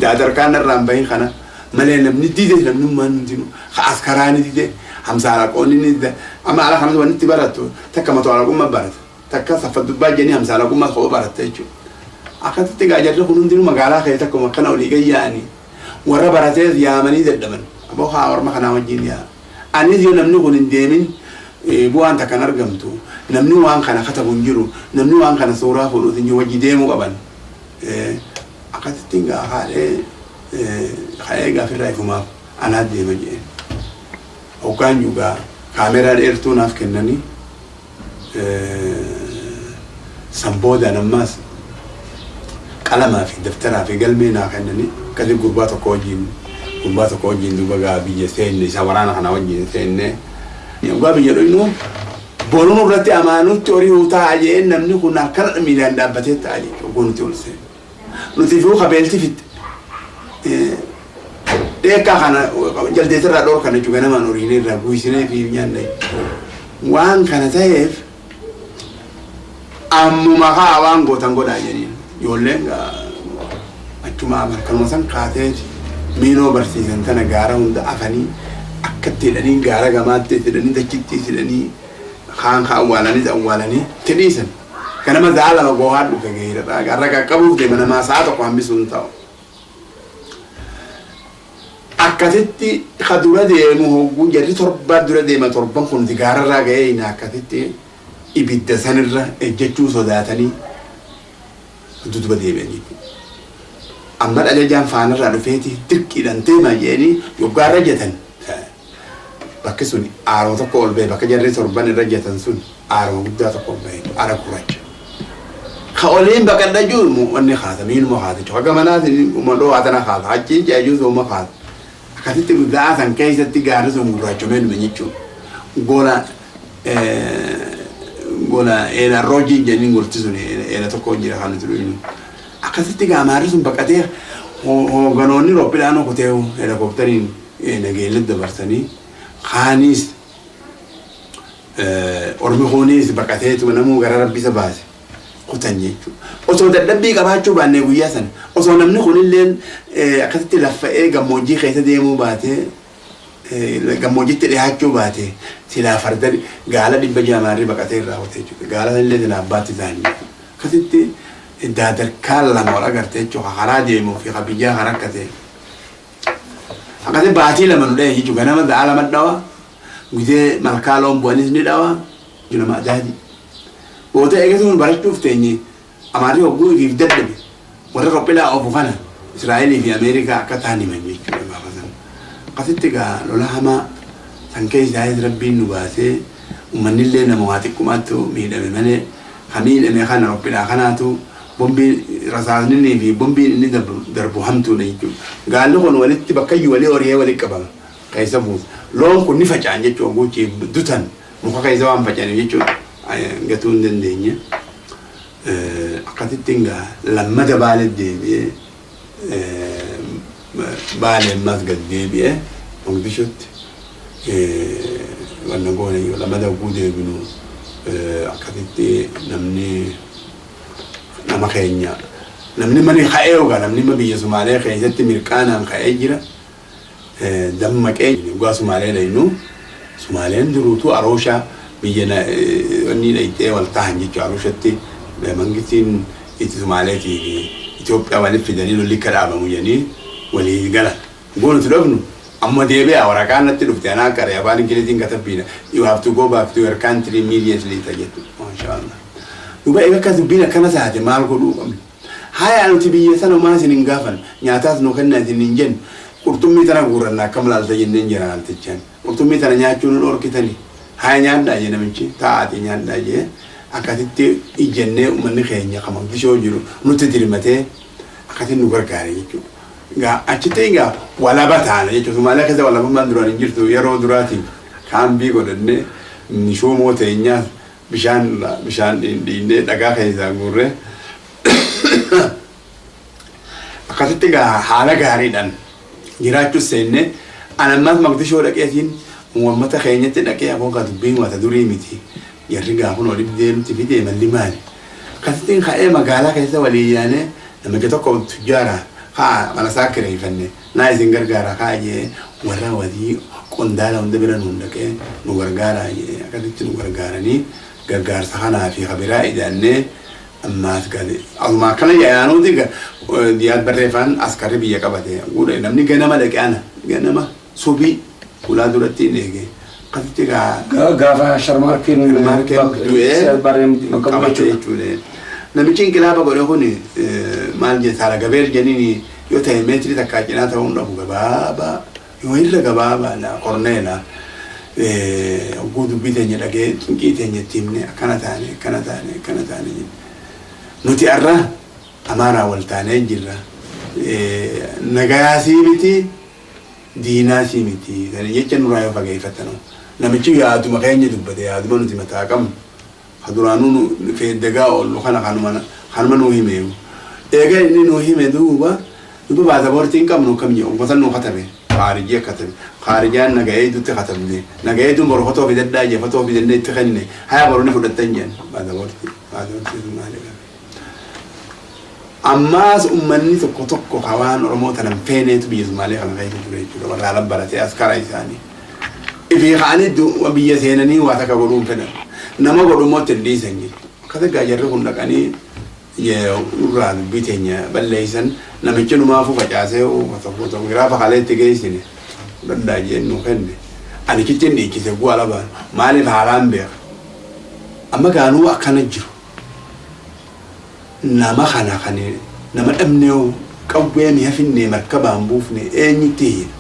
daadarkaan narraa hin bahin kana malee namni dide, namnummaan hundinuu ka askaraa ni dide, hamsaalaqoonni ni dide. Amma ala kanatti wanni itti barattu takka matoo alaqummaa barata, takka saffa dubbaa jedhanii hamsaalaqummaa kopha baratta jechuudha. Akkasitti gaa jarri kun hundinuu magaalaa keessa akkuma akkana olii gayyaa'anii warra baratees yaamanii dadhaban, aboo haa orma kanaa wajjin yaa. Anis yoo namni kun hin deemin bu'aan takka hin argamtu, namni waan kana katabu hin jiru, namni waan kana suuraa fuudhuus hin jiru, wajji deemuu qaban. Akkasitti gaa haadhee ka'ee gaafirraa ifumaaf. Anaa deema jeen. Hoggaan jugaa kaameraa dheertuu naaf kennanii, san boodaan ammaas qalamaa fi daftaraa fi galmee naa kennanii, akkasii gurbaa tokko wajjin duuba gaa biyya seenne, isa waraana kana wajjin seenne. Dhugaa biyya dhuynu boruun irratti amaanutti horii ta'a jeen, namni kun akkana miilaan dhaabbatee ta'a jechuudha oguu nuti ol seenne. Nuti fi kabeelti fixxe. Dheekkaa kana jaldeessarraa dhoorkan jechuudha, ganamaan horiinee irraa guusinee fi nyaanne. Waan kana ta'eef ammuma kaa waan gootan godhaa jedhaniin. Ijoolleen achuma halkanuma san kaateeti miinoo barsiisan tana gaara hunda afanii akkatti hidhanii, gaara gamaatti hidhanii, dachitti hidhanii, kaan ka awwaalaniis awwaalanii itti dhiisan. Ganama za'a 2 goohaa dhufe geera garra qaqqabuuf deema, namaa sa'a 1 hambisuu hin ta'u. Akkasitti ka dura deemu hogguu jarri 7 dura deema, torban kun gaararraa ga'ee hin akkasitti ibidda sanirra ejjechuu sodaatanii dudduuba deebi'an jechuudha. Amma ajajaan faanarraa dhufeeti dirqiidhaan deemaa jedhanii yoggaarra jetan, bakki sun aaroo tokko ol ba'e, bakka jarri torban irra jetan sun aaroo guddaa tokko ol ba'e, aara gurraacha. Ka oliin baqadha jiru wanni kaasa miinuma kaasa jechuudha. Haga manaatiin uma dhoo tana kaasa, achiin ce'ayyuu sooma kaasa. Akkasitti guddaa san keessatti gaarri sun gurraachomee dhume jechuudha. Gola eela roojii jedhanii gorti sun eela tokko jira kan nuti dhuynu. Akkasitti gaamaarri sun baqatee hoogganoonni roophiidhaan kutee helikooптariin nageelle dabarsanii, kaanis ormi kunis baqateetu namuu gara rabbisa baase kutan jechuudha. Osoo dadhabbii qabaachuu baannee guyyaa sana, osoo namni kunilleen akkasitti laffa'ee gammoojjii keessa deemuu baatee, gammoojjitti dhiyaachuu baate, silaa farda gaala 600 maarri baqatee irraa hotee jechuudha. Gaala illee silaa abbaatti isaanii. Akkasitti daadarkaa lama ol agarte jechuudha. Karaa deemuu fi biyyaa kan rakkate. Akkasii baatii 2 nu dha'e jechuudha. Ganama za'a 2 dhawa. Gizee malkaa loon bu'anis ni dhawa. Nama adaadi. Booda eegasuun barachuuf teenye, amaarri hogguu ifiif dadhabe warra rophilaa oofu kana Israa'elii fi Ameerikaa akka ta'an himan jechuudha gaafa sana. Akkasitti egaa lola hamaa san keessaayis rabbiin nu baasee, uummanni nama waa xiqqumaattu miidhame malee, ka miidhame kana rophilaa kanaatu bombiin rasaasninii fi bombiin inni darbu hamtuudha jechuudha. Gaalli kun walitti bakkayyuu walii horiyee walitti qabama. Keessa buusa. Loon kun ni faca'an jechuudha, guuchii dutan muka keessa waan faca'aniif jechuudha. Gatuu hin dandeenye. Akkasitti egaa lammata Baalee deebi'ee, Baalee ammas gad deebi'ee Mogadishuutti wanna goone lammata hogguu deebinu, akkasitti namni nama keenya namni mani ka'ee ogaa namni biyya Sumaalee keessatti mirqaanaan ka'ee jira. Dammaqee dhugaa Sumaalee dhaynu, Sumaaleen duruutu Arooshaa biyya wanni dhayxee wal tahan jechuudha. Arooshaatti mangistiin itti Sumaaleetii fi Itoophiyaa walitti fidanii lolli akka dhaabamu jedhanii walii galan. Goon nuti dhufnu amma deebi'a waraqaan natti dhufte, anaa qaree afaan Ingiliziin katabbiidha. "You have to go back to your country immediately" ta jettu. Maashaallah. Duuba eega akkas dubbiin akkana taate maal godhuu qabna? Haya, nuti biyya sana maa isin hin gaafan, nyaataas nu kenna isin hin jennu, qurxummii tana guurranna akkam laalta jenneen jenaraaltichaan. Qurxummii tana nyaachuu nu dhorkitani. Haya, nyaadhaa jee namichi, taa'aati nyaadhaa jee, akkasitti ijjennee uummanni keenya kan Mogadishoo jiru nutti dirmatee akkasitti nu gargaare jechuudha. Egaa achitti egaa walaba taana jechuudha. Somaaliyaa keessa walabummaan duraan hin jirtu, yeroo duraatiif kaambii godhannee shuumoo teenyaas bishaan bishaan dhiinnee dhagaa keessaa guurree akkasitti egaa haala gaariidhaan jiraachuu seenne. Anammaas Mogadishoo dhaqeetiin uummata keenyatti dhaqee, aboo gaa dubbiin wata durii miti, jarri gaafun olif deemti fidee malli maali, akkasittiin ka'ee magaalaa keessa walii yaanee, namicha tokko tujjaara kaa mana isaa kireeffanne, naa isin gargaara kaa jee, warra walii qondaala hunda bira nuun dhaqee nu gargaaraa jee, akkasitti nu gargaaranii gargaarsa kanaa fi kabiraa idaannee ammaas gadi asuma akkana yaanuuti diyaad barreeffaan askarri biyya qabate guudha, namni ganama dhaqe, ana ganama subii ulaa duratti hin eege akkasitti egaa. Gaafa Sharmaarkeen Sharmaarkeen du'ee barreen bakka bu'e qabate jechuudha. Jechuudha. Namichi inqilaaba godhe kun maal jedhe, saala gabeer jedhanii yoo ta'e meetirii takkaa cinaa ta'uu hin dhabu, gabaabaa. Yoo irra gabaabaa korneela hogguu dubbii teenya dhagee cinqii teenya itti himne, akkana taane, akkana taane, akkana taane jenne. Nuti arra Amaaraa wal taanee jirra. Nagayaasii miti, diinaasii miti. Sani jecha nurraa yoo fageeffattanu. Namichi yaaduma keenya dubbate, yaaduma nuti mataa qabnu. Ka duraanuu nu feeddagaa oollu kana kanuma nuu himeeyu. Eega inni nuu hime duuba duuba baasaboortii hin qabnu akkam jedhu gosa nuu katabe. Khaarijii katabe. Khaarijaan naga eeydutti katabne. Naga eeyduun boru fotoo fidadhaa jee, fotoo fidannee itti kennine. Haya, boru ni fudhattan jedhan baasaboortii. Baasaboortii sun maali qabe? Ammaas ummanni tokko tokko ka waan Oromoo tana hin feeneetu biyya Sumaalee kana keessa ture jechuudha. Warra ala baratee askara isaanii. Ifii ka'anii biyya seenanii waa takka godhuu hin fedhan. Nama godhu immoo itti hin dhiisan jechuudha. Akkasi gaa jarri kun dhaqanii nurraa dubbii teenya balleessan, namichi numaafuu facaasee tokko tokko giraafa kalee itti geessine fudhadhaa jeen nu kenne. Ani achitti hin dhiichise guu ala baanu. Maaliif haalaan beeka. Amma gaanuu akkana jiru. Nama kana kan nama dhabnee qawwee mi'a finnee markabaan buufne eenyutti hiina?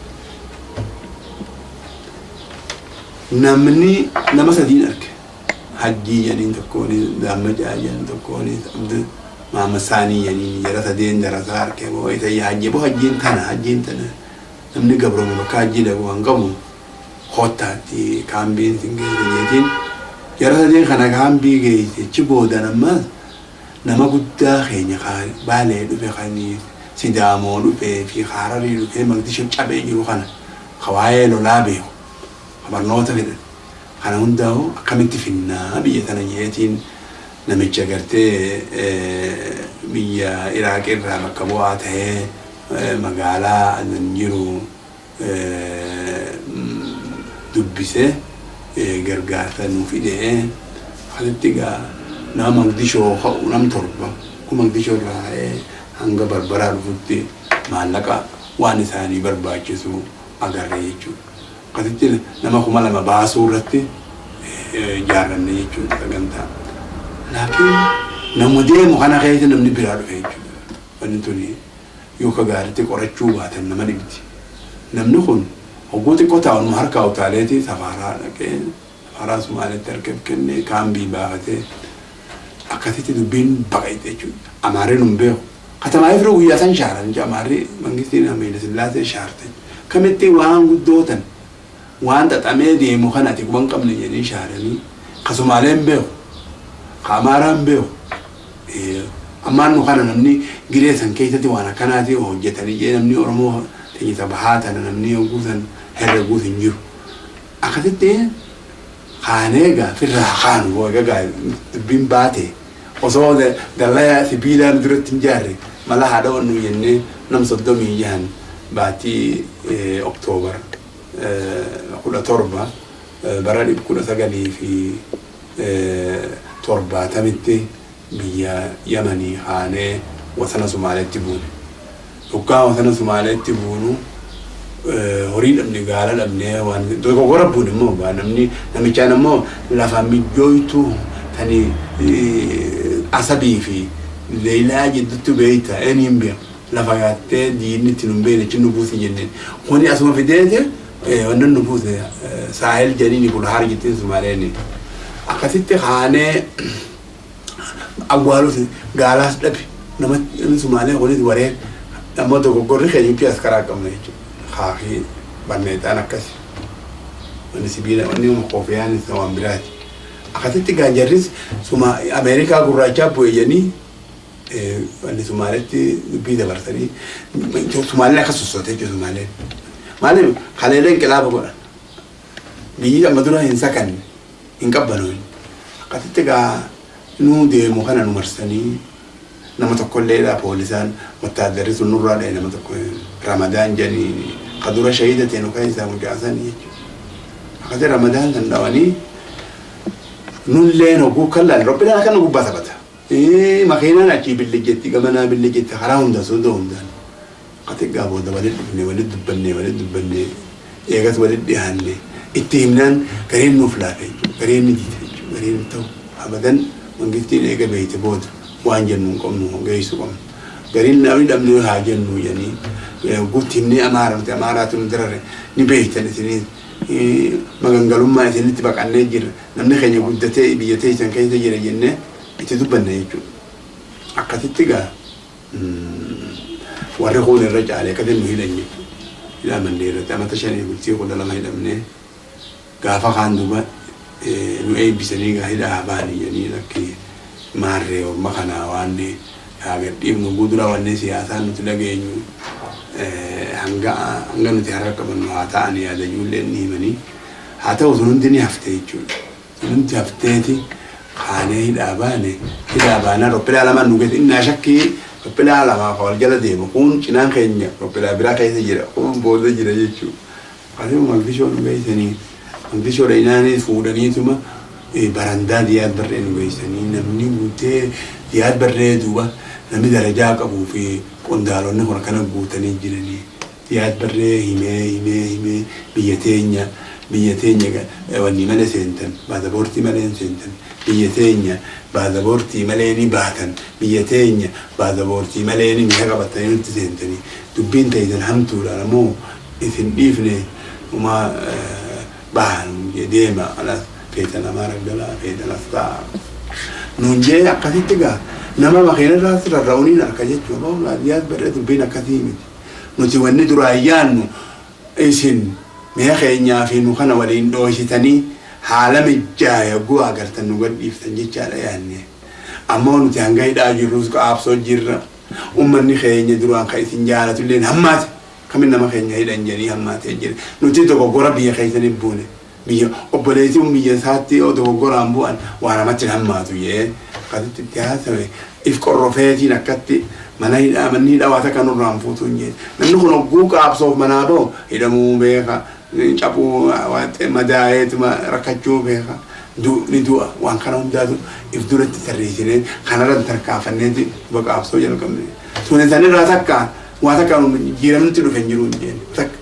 Namni nama sadiin arge. Hajjii jedhaniin tokkoon, Daammacaa jedhan tokkoon, Abdu Mahammad Saanii jedhaniin, jara sadeen darasaa arge. Boo isa hajji, boo hajjiin tana, hajjiin tana, namni gabroome bakka hajjii dhaqu kan qabu kottaatti kaambiin sin geesse jeetiin jara sadeen kana kaambii geesse. Achi boodan ammaas nama guddaa keenya Baalee dhufe, kan Sidaamoo dhufee fi Hararii dhufee Maqdishoo cabee jiru kana, ka waa'ee lolaa beeku, ka barnoota fedhan kana hundaa'u akkamitti finnaa biyya tana jeetiin namicha gartee biyya Iraaq irraa bakka bu'aa ta'ee magaalaa Adan jiru dubbise, gargaarsa nuu fide. Asitti egaa nama Maqdishoo ka'u nam 7 kun Maqdishoo irraa ka'ee hanga Barbaraa dhufutti maallaqa waan isaanii barbaachisu agarre jechuudha. Akkasitti nama 2000 baasuu irratti ijaarranne jechuudha sagantaa. Laakiin nama deemu kana keessa namni biraa dhufe jechuudha. Wanni tuni yoo ka gaaritti qorachuu baatan nama dhibdi. Namni kun hogguu xiqqoo taa'u harkaa utaaleeti safaaraa dhaqee safaaraa Sumaaleetti harka kennee kaambii baafatee akkasitti dubbiin baqayte jechuudha. Amaarri nun beeku. Katamaa ifroo guyyaa san shaaran jechuudha. Amaarri mangistiin Haile Sillaasee shaarte. Kamitti waan guddootan waan xaxamee deemu kana ati quban qabne jedhanii shaaranii, ka Sumaaleen beeku, ka Amaaraan beeku. Ammaan nu kana namni giree san keessatti waan akkanaati hojjetanii jee namni Oromoo teenya bahaa tana namni hogguu san herreguus hin jiru. Akkasitti kaanee egaa firraa kaanu, egaa dubbiin baate, osoo dallaa sibiilaa nu duratti hin jaarre mala haadha wannu jennee nam 36 baatii Oktoobar 17 bara 1970tti biyya Yamanii kaanee wasana Sumaaleetti buune. Hoggaa wasana Sumaaleetti buunu horii dhabne, gaala dhabne, waan dogoggora buune immoo namni namichaan ammoo lafa mijjooytuu tani Asabii fi Leelaa jidduutti beeyta eenyu beeku lafa gaattee diinni itti nun beekne achi nu buusi jenneen. Kuni asuma fideete wannan nu buuse Saahil jedhini Bulhaar jettiin Sumaaleen. Akkasitti kaanee awwaalus gaalaas dhabe, nama namni Sumaalee kunis waree ammoo dogoggorri keenya nuti as karaa qabna jechuudha. Kaakii barneexaan akkasi. Wanni sibiila wanni koofiyaan isa waan biraati. Akkasitti gaanjarris suma Ameerikaa gurraachaa bu'e jedhanii wanni Sumaaleetti dubbii dabarsanii Sumaaleen akka sossootee jechuudha Sumaaleen. Maaliif kaleelee inqilaaba godhan. Biyyi amma dura hin sakanne, hin qabbanoon. Akkasitti egaa nuu deemu kana nu marsanii nama tokkolleedha poolisaan wattaaddarri sun nurraa dha'e, nama tokko Ramadaan jedhanii ka dura shahida ta'e nu keessaa mucaasanii jechuudha. Akkasitti Ramadaan san dhawanii nulleen hogguu kan laal robbinaan akka nu gubbaa taphata. Makiinaan achii billijjetti, gamanaa billijjetti, karaa hunda soda hundaan. Akkasitti egaa booda walitti dhufne, walitti dubbanne, walitti dubbanne, eegas walitti dhiyaanne, itti himnaan gareen nuuf laafe jechuudha. Gareen ni dide jechuudha. Gareen hin ta'u. Abadan mangistiin eega beeyte booda waan jennu hin qabnu, geessu qabnu. Gariin namni dhabne haa jennu jedhanii Guutti himnee Amaara nuti Amaaraatu nu darare ni beektan isinii magangalummaa isinitti baqannee jirra, namni keenya guddatee biyya teessan keessa jira jennee itti dubbanne jechuudha. Akkasitti gaa warri kun irra caalee akkasitti nu hidhan jechuudha. Hidhaa Mandeerratti amata 5 bultii 12 hidhamnee, gaafa kaan duuba nu eebbisanii gaa hidhaa baanii jedhanii, lakki maarree orma kanaa waan haa gadhiifnu gudura, wanni siyaasaa nuti dhageenyu hanga hanga nuti harka qabannu haa ta'an yaada ijoolleen ni himanii, haa ta'u sun hundi ni hafte jechuudha. Sun hundi hafteeti kaanee hidhaa baane. Hidhaa baanaa roppilaa lamaan nu geesse. Innaa shakkii roppilaa lamaa wal jala deemu, kun cinaan keenya roppilaa biraa keessa jira, kun booda jira jechuudha. Akkasuma Maqdishoo nu geessanii, Maqdishoo dhayinaanii fuudhaniituma barandaa Diyaad Barree nu geessanii, namni guutee Diyaad Barree duuba namni darajaa qabuu fi qondaalonni kun akkana guutanii jiranii. Diyaad Barree himee himee himee, biyya teenya, biyya teenya wanni malee seentan, baazaboortii malee hin seentan, biyya teenya baazaboortii malee ni baatan, biyya teenya baazaboortii malee ni mi'a qabatanii nutti seentanii, dubbiin teessan hamtuudha, ammoo isin dhiifne umaa bahan deema, alas feetan Amaara galaa, feetan as ta'a nuun jee. Akkasitti gaa nama makiina irraas rarra'uuniin harka jechuudha. Diyaad Barree dubbiin akkasii miti, nuti wanni duraan yaannu isin mi'a keenyaa fi nu kana waliin dhooysitanii haala mijaa'e hogguu agartan nu gadhiiftan jechaadha yaanne. Ammoo nuti hanga hidhaa jirrus qaabsoo jirra. Ummanni keenya duraan kan isin jaalatulleen hammaate, kamin nama keenya hidhan jedhanii hammaatee jira. Nuti dogoggora biyya keessanii buune, biyya obboleessi biyya isaatti yoo dogoggoraan bu'an waa namatti hin hammaatu jee akkasitti itti haasawe. If qorrofeetiin akkatti mana hidhaa, manni hidhaa waa takka nurraan fuutuu hin jeen. Namni kun hogguu qaabsoof manaa bahu hidhamuu beeka, cabuu, madaa'eetuma rakkachuu beeka, ni du'a. Waan kana hundaatu if duratti tarreessinee kanarra tarkaanfanneeti duba qaabsoo jalqabne. Tuni sanirraa takka waa takka jijjiiramni dhufe hin jiru hin jeen takka.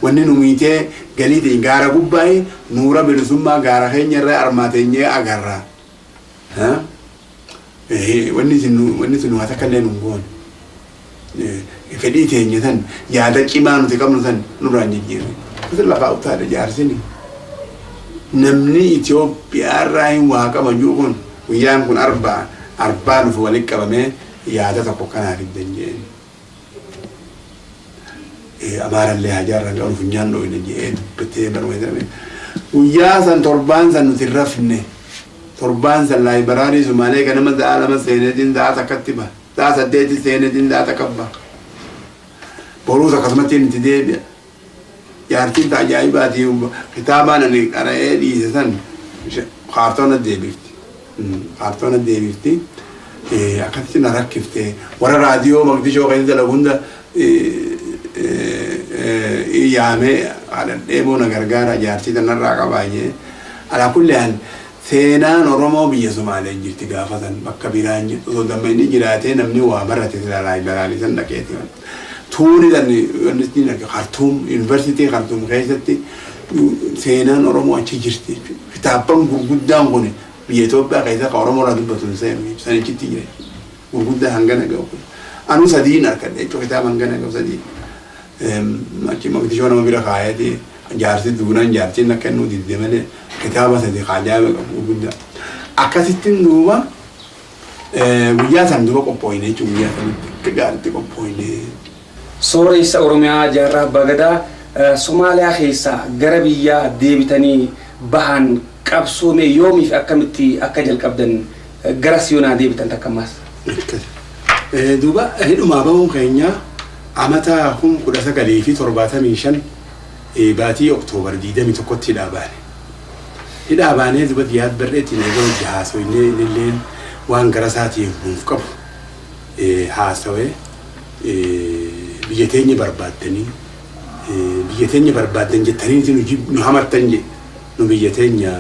Wanni nu miitee galii ta'e gaara gubbaa'ee nuura bilisummaa gaara keenya irra armaateenyee agarra. Wanni isin wanni isin waa takka illee nu goone. Fedhii teenya san, yaada cimaa nuti qabnu san nurraan jijjiirre. Kutin lafaa utaadha jaarsini. Namni Itoophiyaa irraa hin waa qaban jiru kun guyyaan kun arbaa arbaa dhufu walitti qabamee yaada tokko kanaa fiddan jeen. Amaarallee hajaarraan qabu funyaan dhoyne jee dubbatee barumsa. Guyyaa san torbaan san nuti rafne. Torbaan san laayibaraarii Sumaalee ganama sa'a 2 seeneetiin sa'a takkatti baha. Sa'a 8 seeneetiin sa'a takka baha. Boruus akkasumatti itti deebi'a. Jaartiin ta ajaa'ibaati, kitaabaan ani qara'ee dhiise san kaartoona deebifti. Kaartoona deebifti. Akkasitti na rakkifte. Warra raadiyoo Maqdishoo keessa dalagu hunda yaamee haadhadhee moo na gargaara, jaartii tanarraa qabaa jee. Alaa kulli haal seenaan Oromoo biyya Sumaalee jirti gaafa san bakka biraan jirtu osoo dammayni jiraatee namni waa barate sila laayibaraarii san dhaqeeti. Tuuni san wanni arge Khartuum, Yuunivarsiitii Khartuum keessatti seenaan Oromoo achi jirti jechuudha. Kitaabban gurguddaan kun biyya Itoophiyaa keessa kan Oromoo irraa dubbatu hin seenu sanichitti jira. Gurguddaa hangana ga'u kun. Anuu sadiin harkadhe jechuudha, kitaaba hangana ga'u sadii. Achi Maqdishoo nama bira kaayeeti, jaarsi duunaan jaartiin akka inni didde malee kitaaba sadi ajaa'iba qabu gurguddaa. Akkasittiin duuba guyyaa san duuba qophooyne jechuudha, guyyaa sanitti akka gaariitti qophooyne. Sooressa Oromiyaa Jaarraa Abbaa Gadaa, Somaaliyaa keessaa gara biyyaa deebitanii bahan qabsoomee yoomii fi akkamitti akka jalqabdan gara siyoonaa deebitan takka ammaas. Duuba hidhumaa bahuun keenya amata 1975 baatii Oktoobar 21tti hidhaa baane. Hidhaa baanee duuba Diyaad Barreetiin eega hojii haasoynee, innilleen waan gara isaatiif nuuf qabu haasawee, biyya teenya barbaaddanii, biyya teenya barbaaddan jettanii nu hamattan je, nu biyya teenya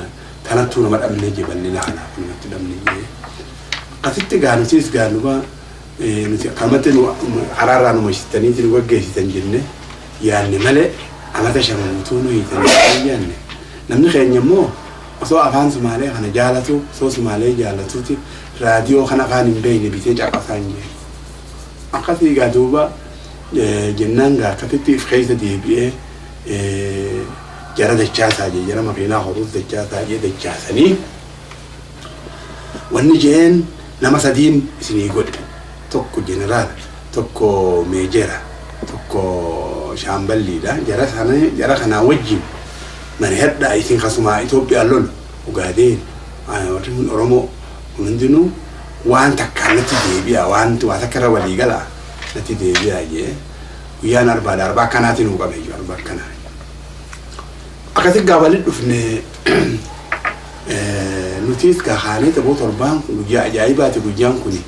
tanattuu nama dhabne je, bal'ina kanaaf namatti dhabne je. Akkasitti gaa nutis gaa nuba nuti akkanumatti nu karaarraa nu mashitanii nu gaggeessitan jenne yaanne malee amata 5 guutuu nu hiitanii yaanne. Namni keenya immoo osoo afaan Sumaalee kana jaalatu, osoo Sumaalee jaalatuuti raadiyoo kana afaan hin beekne bitee caqasaa hin jeen. Akkasii gaa duuba jennaan gaa akkasitti if keessa deebi'ee jara dachaasaa jee, jara makiinaa horuus dachaasaa jee. Dachaasanii wanni jeen nama sadiin isinii godhe, tokko jeneraala, tokko meejera, tokko shaamballiidha. Jara sana, jara kanaa wajjin mari'adhaa. Isin kasumaa Itoophiyaan lolu, Ugaadeen, warri kun Oromoo kun hundinuu waan takkaan natti deebi'a, waan waa takka irra walii galaa natti deebi'a jee. Guyyaan arbaadha, arbaa akkanaatiin nuu qabe jechuudha, arba akkanaa. Akkasi gaa walitti dhufne. Nutis gaa kaanee taphoo 7n kun guyyaa ajaa'ibaati guyyaan kuni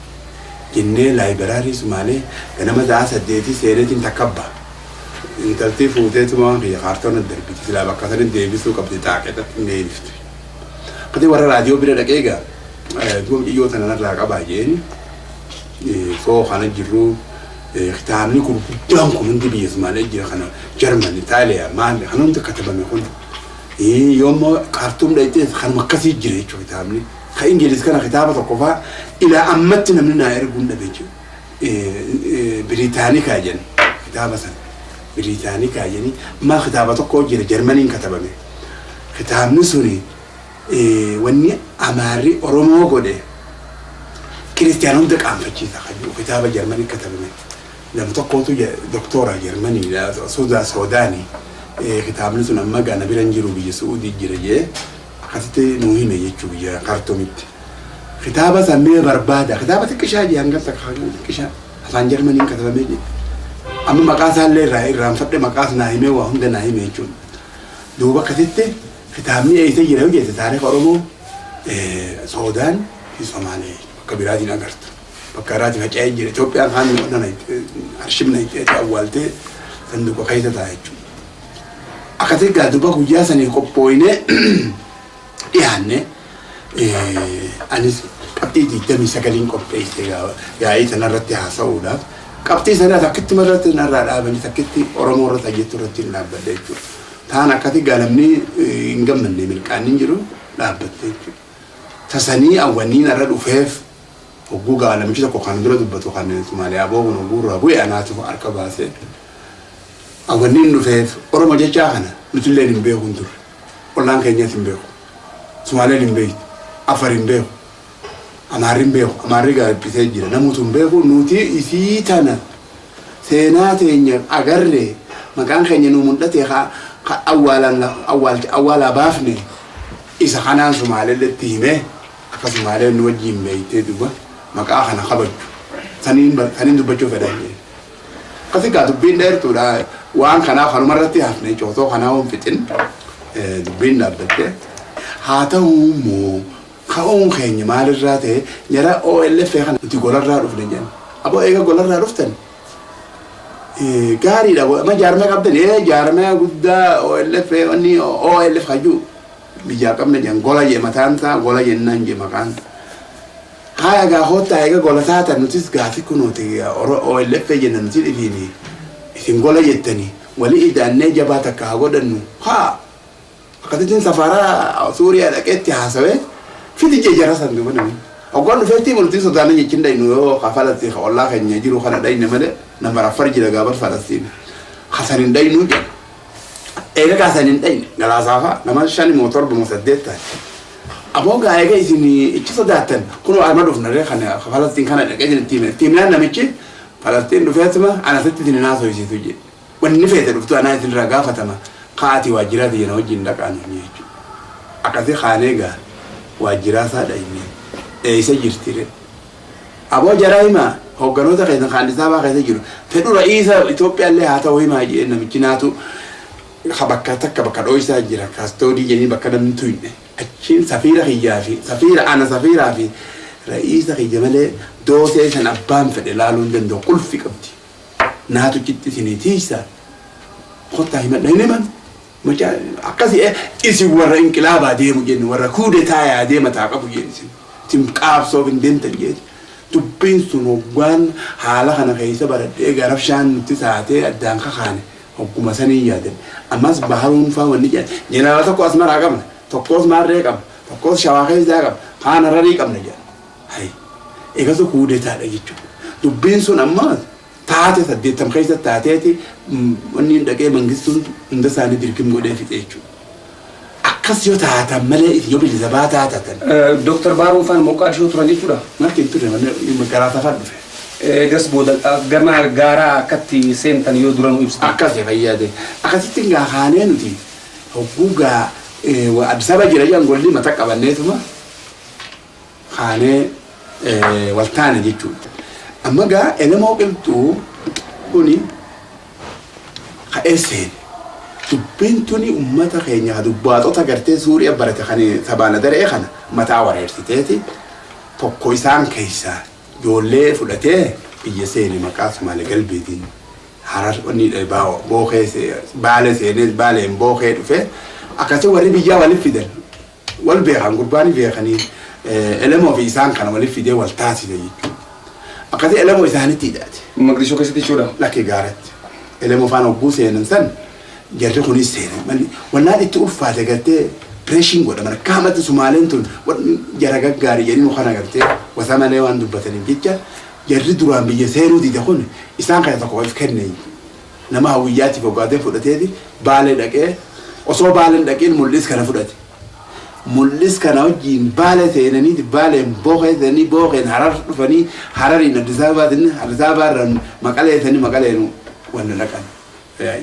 jennee library Sumaalee ganama sa'a 8 seeneetiin takkabba. Intalti fuuteetuma waan kiyya kaartoona darbiti, silaa bakka sanin deebisuu qabdi, xaaqexatti hin deebiftu. Akkati warra raadiyoo bira dhaqee gaa duba mucayyoo tana narraa qabaa jeeni soo kana jirru kitaabni gurguddaan kun hundi biyya Sumaalee jira, kana Jarman, Itaaliyaa, maal kan hundi katabame kun, yoommoo Kaartuum dhaqxees kanuma akkasii jira jechuudha kitaabni. Ka Ingiliz kana kitaaba tokko faa ilaa ammatti namni naa erguu hin dhabe jechuudha. Biriitaanikaa jedhan kitaaba sana. Biriitaanikaa jedhanii amma kitaaba tokko jira, Jarmaniin katabame. Kitaabni suni wanni Amaarri Oromoo godhe Kiristiyaana hunda qaanfachiisa kan jiru kitaaba Jarmanii katabame. Nam tokkotu doktora Jarmanii Soodaanii, kitaabni sun amma gaa na bira hin jiru, biyya Su'uudii jira jee akkasitti nuu hime jechuu biyya Kaartuumitti. Kitaaba san mee barbaada, kitaaba xiqqishaa jee, hangam takka xiqqishaa afaan Jarmaniin katabamee jee. Amma maqaa isaallee irraa irraanfadhe, maqaas naa himee waa hunda naa hime jechuudha. Duuba akkasitti kitaabni eessa jira yoo jette, taarika Oromoo Soodaan fi Somaalee, bakka biraatiin agartu. Bakka biraatiin faca'ee jira. Itoophiyaan kaan arshibna itti awwaaltee sanduuqa keessa ta'a jechuudha. Akkasitti gaa duuba guyyaa saniif qophooyinee dhiyaanne. Anis qabxii 29n qopheesse yaa'ii sanarratti haasa'uudhaaf. Qabxii sana takkitti irratti narraa dhaabanii, takkitti Oromoo irratti ajjettu irratti hin dhaabbadhe jechuudha. Taan akkati gaa namni hin gammanne, milqaanni hin jiru, dhaabbatte jechuudha. Tasanii awwanniin irra dhufeef hogguu gaa namichi tokko kan dura dubbatu kan Somaaliyaa boo kun hogguu irraa bu'e anaatu harka baasee. Awwanniin dhufeef Oromoo jechaa kana nutillee hin beeku hin turre. Ollaan keenyas hin beeku. Sumaaleen hin beektu. Afar hin beeku. Amaarri hin beeku. Amaarri gaabisee jira. Namuutu hin beeku. Nuti isii tana seenaa teenya agarre, maqaan keenya nu mul'ate, ka awwaalaan awwaalaa baafne isa kanaan Sumaaleelletti himee akka Sumaaleen nu wajjin beektee duba maqaa kana kabaju saniin dubbachuu fedhan. Akkasii gaa dubbiin dheertuudha. Waan kanaaf kanumarratti hafne, cootoo kanaa waan fixin dubbiin dhaabbatte. Haa ta'u immoo ka'uun keenya maalirraa ta'e, jara OLF kana nuti golarraa dhufne jedhan. Aboo, eega golarraa dhuftan gaariidha. Amma jaarmee qabdan, jaarmee guddaa OLF, wanni OLF hajuu biyyaa qabna jedhan, gola jee mataan isaa, gola jennaan jee maqaan. Haya gaa koottaa, eega gola taatan nutis gaafi kunuuti OLF jenna, nuti dhifiini isin gola jettanii walii idaannee jabaa takka haa godhannu. Haa, akkasittiin safaraa Suuriyaa dhaqeetti haasawee fidi jee jara san duuba namni. Hoggaan dhufeetti multii sodaana jechin dhaynu yoo ka Falastiin ka ollaa keenya jiru kana dhayne malee, nama raffar jira gaabar Falastiin. Kasan hin dhaynu jedha. Eega kasan hin dhayne galaasaafaa nama shani moo torba moo saddeet taate. Aboo gaa eega isin ichi sodaattan kunoo arma dhufnarree kana Falastiin kana dhaqee isin itti hime. Itti himnaan namichi Falastiin dhufeetuma anasitti isin hin haasofsiisu jedhe. Wanni feete dhuftu anaa isinirraa gaafatama, kaa'atii waajjiraa tiyya na wajjin dhaqaa nuun jechuudha. Akkasii kaanee gaa waajjiraa isaa dhayne, eessa jirti re? Aboo jara himaa, hoogganoota keessan kan Addis Ababaa keessa jiru fedhu ra'iisa Itoophiyaallee haa ta'u himaa jedhee. Namichi naatu ka bakka takka bakka dhooysaa jira, custody jedhanii bakka namni tuyne. Achiin safiira kiyyaa fi safiira ana safiiraa fi ra'iisa kiyya malee doosee san abbaan fedhe laaluu hin danda'u, qulfi qabdi. Naatu citti isinii tiisa, kottaa himadha. Hin himan. Macaa akkasi isin warra inqilaabaa deemu jennu, warra kuudetaayaa deema taa qabu jennu, isin qaabsoof hin deemtan jedhu. Dubbiin sun hoggaan haala kana keessa baradhee garabshaan nutti taatee addaan kakaane hogguma sanii yaadan. Ammas Baharuun faa wanni jedhan jeneraala tokko Asmaraa qabna, tokkos Maarree qabna, tokkos Shawaa keessaa qabna, kaan Hararii qabna jedhan. Hayi, eegasu kuudetaadha jechuudha. Dubbiin sun ammas Taate 80 keessa taateeti wanni dhaqee Mangistuun hunda isaanii dirqim godhee fixe jechuudha. Akkas yoo taatan malee isin yoo bilisa baataa taatan. Dooktar Baaruun faan Moqaadishoo turan jechuudha. Marti hin turre, magaalaa safar dhufe. Eegas booda gama gaaraa akkatti seentan yoo dura nu ibsitan. Akkas fayyade. Akkasitti gaa kaanee nuti hogguu gaa Addis Ababa jira jedhan golli mata qabanneetuma kaanee wal taane jechuudha. Amma gaa Elemoo Qilxuu kuni ka'ee seene. Dubbiin tuni uummata keenya dubbaaxota gartee Suuriyaa barate kan sabaana daree kana mataa wareersiteeti tokko isaan keessaa ijoollee fudhatee biyya seene, maqaa Sumaalee Galbeetiin Harar wanni bookee Baalee seenee Baaleen bookee dhufe. Akkasii warri biyyaa waliif fidan, wal beekan, gurbaanii beekanii Elemoo fi isaan kana waliif fidee wal taasise jechuudha. Akkasii Elemoo isaanitti hidhaate. Maqdishoo keessatti jechuudha. Lakkee gaaratti. Elemoo faana hogguu seenan san jarri kunis seenan. Wannaan itti ulfaate gartee pireeshiin godhaman akka hamatti Sumaaleen tun jara gaggaarii jedhanii kana gartee wasa malee waan dubbataniif jecha jarri duraan biyya seenuu dide kun isaan kana tokko of kenne, nama hawwiyyaatiif hoggaatee fudhateeti Baalee dhaqee, osoo Baaleen dhaqeen Mul'is kana fudhate. Mul'is kana wajjin Baalee seenanii, Baaleen bookee seenanii, bookeen Harar dhufanii, Harariin Addis Ababaatiin, Addis Ababaarraan Maqalee seenanii, Maqaleen wanna dhaqan.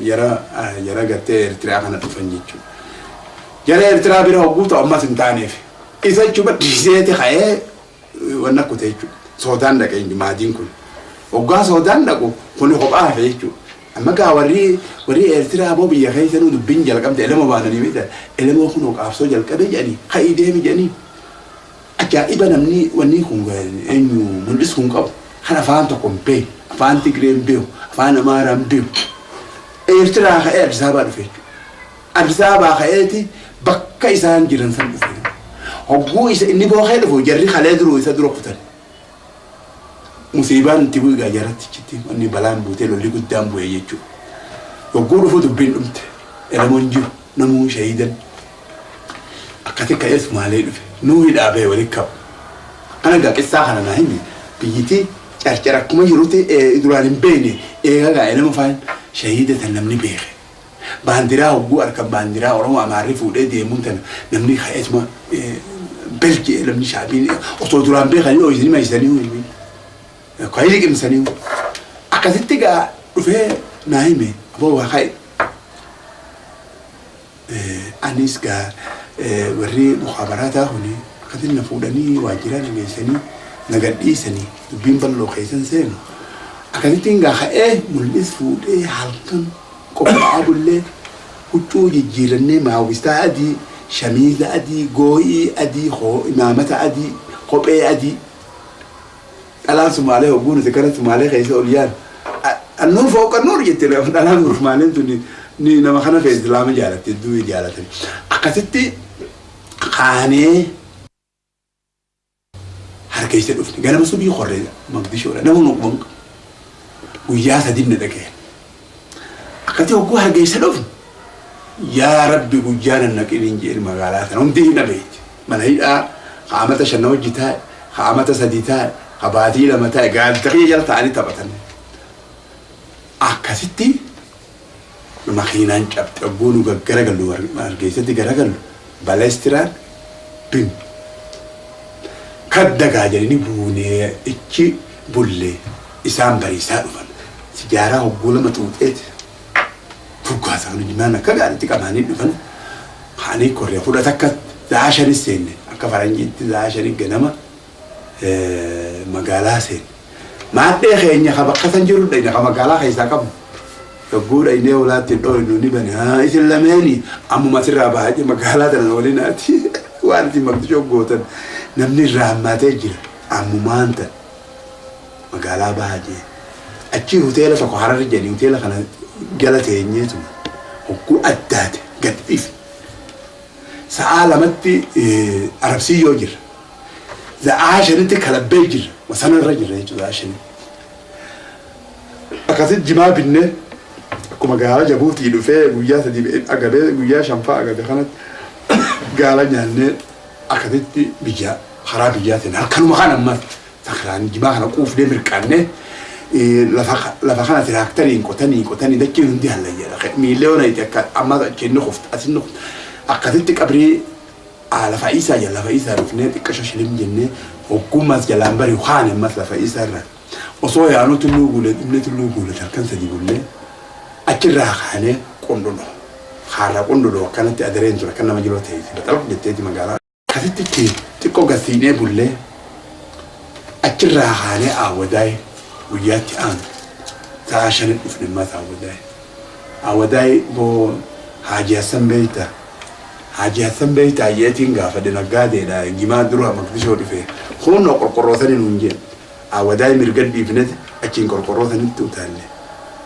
Jara gartee Eertiraa kana dhufan jechuudha. Jara Eertiraa bira hogguu ta'u ammas hin taaneef. Isa jechuudha dhiiseeti ka'ee wanna kute jechuudha. Soodaan dhaqee maadiin kun. Hoggaa Soodaan dhaqu kuni kophaa hafe jechuudha. Amma gaa warri Eertiraa boo biyya keessa nu dubbiin jalqabde Elemoo baananii beektan. Elemoo kun qaabsoo jalqabe jedhanii ka'ii deemi jedhanii. Ajaa'iba, namni wanni kun eenyu Mul'is kun qabu. Kan afaan tokko hin beeku. Afaan Tigree hin beeku. Afaan Amaaraa hin beeku. Eertiraa ka'ee Addis Ababaa dhufe jechuudha. Addis Ababaa ka'eeti bakka isaan jiran san dhufe. Hogguu isa inni bookee dhufu jarri kalee duruu isa dura kutan. Musiibaan itti bu'e gaa jaratti chitti wanni balaan buutee lolli guddaan bu'e jechuudha. Hogguu dhufu dubbiin dhumte. Elemoon jiru namuu shahiidan. Akkasi ka'ee Sumaalee dhufe. Nuu hidhaa ba'e walitti qabu. Akkana gaa qissaa kana naa himi, biyyiti carcara akkuma jirutti duraan hin beekne, eega gaa Elemo faan shahiida tan namni beeke. Baandiraa hogguu harkan baandiraa Oromoo Amaarri fuudhee deemuun tana namni ka'eetuma belje'e, namni shaabiin osoo duraan beekanii dho'isanii maysanii ka'ee liqimsanii akkasitti gaa dhufee naa hime, aboo waa ka'e. Anis gaa warri mukaabaraataa kuni akkasitti na fuudhanii waajjira na geessanii na gadhiisanii, dubbiin bal'oo keessan seenu. Akkasittiin gaa ka'ee Mul'is fuudhee halkan qophaa'aa bullee, huccuu jijjiirannee, maawwistaa adii, shamiiza adii, goo'ii adii, imaamata adii, kophee adii. Dhalaan Sumaalee hogguu nuti gara Sumaalee keessa ol yaanu "Annuur fooqa nuur" jette. Dhalaan Sumaaleen tun ni nama kana fe'e, Islaama jaalatte, hedduu jaalatan. Akkasitti kaanee Hargeysa dhufne, ganama subii korree Maqdishoodha, nama nu quban qabu. Guyyaa 3 na dhaqee. Akkasitti hogguu Hargeysa dhufne, yaa Rabbi guyyaa nan naqin hin jeen, magaalaa sana hundi hin dhabeetti. Mana hidhaa ka amata 5 na wajji taa'e, ka amata 3 taa'e, ka baatii 2 taa'e gaaddisa kiyya jala taa'anii taphatan. Akkasitti makiinaan cabxe, hogguu nu gaggaragallu, Hargeysatti garagallu, baleestiraan bim. Kaddagaa jedhanii buunee ichi bullee, isaan bariisaa dhufan. Sijaaraa hogguu lama xuuxeeti. Fuggaa isaanii jimaan akka gaariitti qabaanii dhufan. Ka'anii korree 11 sa'a 5 seenne, akka faranjiitti sa'a 5 ganama magaalaa seenne. Maadhee keenya ka bakka san jiru dhayne, ka magaalaa keessaa qabnu. Yogguu dhaynee ulaatti dhooynu ni bane. Isin lameeni ammuma asirraa bahaa jee, magaalaa tana waliin haati waan isin Maqdishoo gootan namni irraa hammaatee jira. Ammumaan tan magaalaa bahaa jee. Achii hoteela tokko Hararri jedhanii hoteela kana jala teenyeetuma hogguu addaate gad dhiifne. Sa'aa 2tti Arabsiyyoo jirra. Sa'aa 5tti Kalabbee jirra. Wasanarra jirra jechuudha sa'aa 5tti. Akkasitti jimaa binnee akkuma gaala Jabuutii dhufee guyyaa 3 agabee guyyaa shanfaa agabe kanatti gaala nyaannee akkasitti biyya karaa biyyaatiin halkanuma kana ammas sakraan jimaa kana quufnee mirqaannee Lafa kana tiraaktariin qotanii qotanii dachiin hundi hallayyaadha. Miiliyoona itti akka amma achiin kuftu asin kuftu akkasitti qabrii lafa isaa jala lafa isaa dhufnee xiqqasho shilim jennee hoggummaas jalaan bari kaan ammas lafa isaa irraa osoo yaanuu tulluu guulee dhumnee tulluu guulee halkan 3 bullee achirraa kaanee qundhudho haarraa qundhudho akkanatti adareen ture akka nama jiroo ta'e baxalaq jetteeti magaalaa akkasitti xiqqoo gasiinee bullee achirraa kaanee Aawwadaay guyyaatti aanu sa'a 5 dhufne ammas Aawwadaay. Aawwadaay boo Haaji Hassan beektaa? Haaji Hassan beektaa jeetiin gaafadhe naggaadeedha jimaa dura Maqdishoo dhufe kunoo qorqorroo sanii nuun jee. Aawwadaay mirga dhiifnete achiin qorqorroo sanitti utaalle.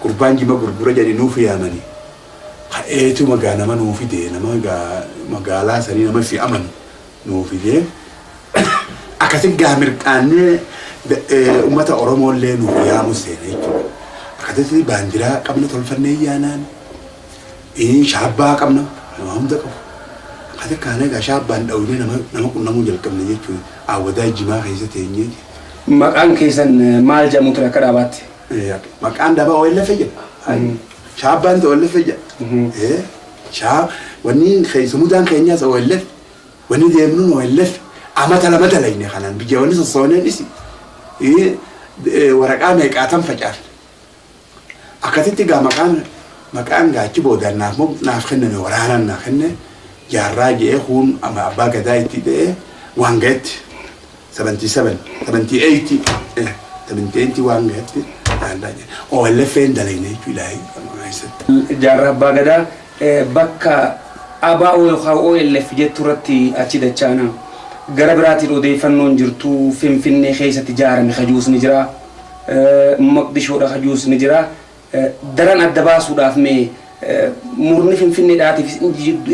Gurbaan jima gurgura jedhi nuuf yaamanii. Ka'eetu magaa nama nuu fide nama magaalaa sanii nama fi amanu nuu fide. Akkasi gaa mirqaannee uummata Oromoollee nuuf yaamu seene jechuudha. Akkasitti baandiraa qabna tolfannee yaanaan shaabbaa qabna nama hunda qabu. Akkasi kaanee gaa shaabbaan dhawinee nama qunnamuu jalqabne jechuudha. Aawwadaa jimaa keessa teenyee. Maqaan keessan maal jedhamu ture akka dhaabaatti? Maqaan dhaabaa OLF jedha. Shaabbaan OLF jedha. Wanni sumudaan keenyaas OLF. Wanni deemnuun OLF. Amata lama dalayne kanaan biyya wanni sossooneen isi waraqaa meeqaatan facaafne. Akkasitti gaa maqaan gaachi boodaan naaf kenname waraanaan naa kenne jaarraa jedhee kun abbaa gadaa itti ta'ee waan ga'etti 77 78 78 waan ga'etti jaarraa jedhe OLF'n dalayne jechuudha keessatti. Jaarraa abbaa gadaa bakka ABO yookaan OLF jettu irratti achi dachaana. Gara biraatiin odeeffannoon jirtu Finfinnee keessatti ijaarame kajuus ni jira. Maqdishoodha kajuus ni jira. Daran adda baasuudhaaf mee murni Finfinneedhaatiif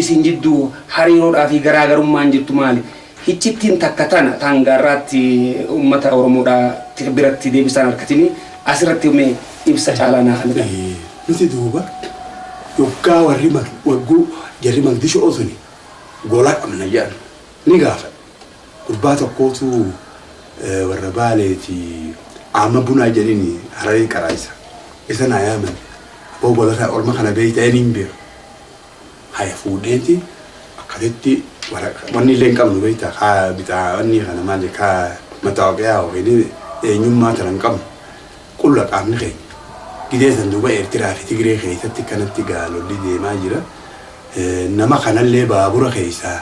isin jidduu hariiroodhaa fi garaagarummaan jirtu maali? Hiccittiin takka tana taangaarraatti uummata Oromoodhaa biratti deebisaan harkatini asirratti mee ibsa caalaa naa kennitan. Nuti duuba yoggaa warri wagguu jarri Maqdishoo suni gola qabna jedhan ni gaafadha. Gurbaa tokkootu warra Baaleeti amma bunaa jedhini Hararii qaraayisa. Isa naa yaaman. Abboo gola orma kana beektaa inni hin beeku. Haya fuudheeti akkasitti wanni illee hin qabnu beektaa kaa bitaa wanni kana maali kaa mataawoqiyaa yookiin eenyummaa tana hin qabnu. Qulla qaamni keenya. Gidee san duuba Eertiraa fi Tigree keessatti kanatti gaalolli deemaa jira. Nama kanallee baabura keessaa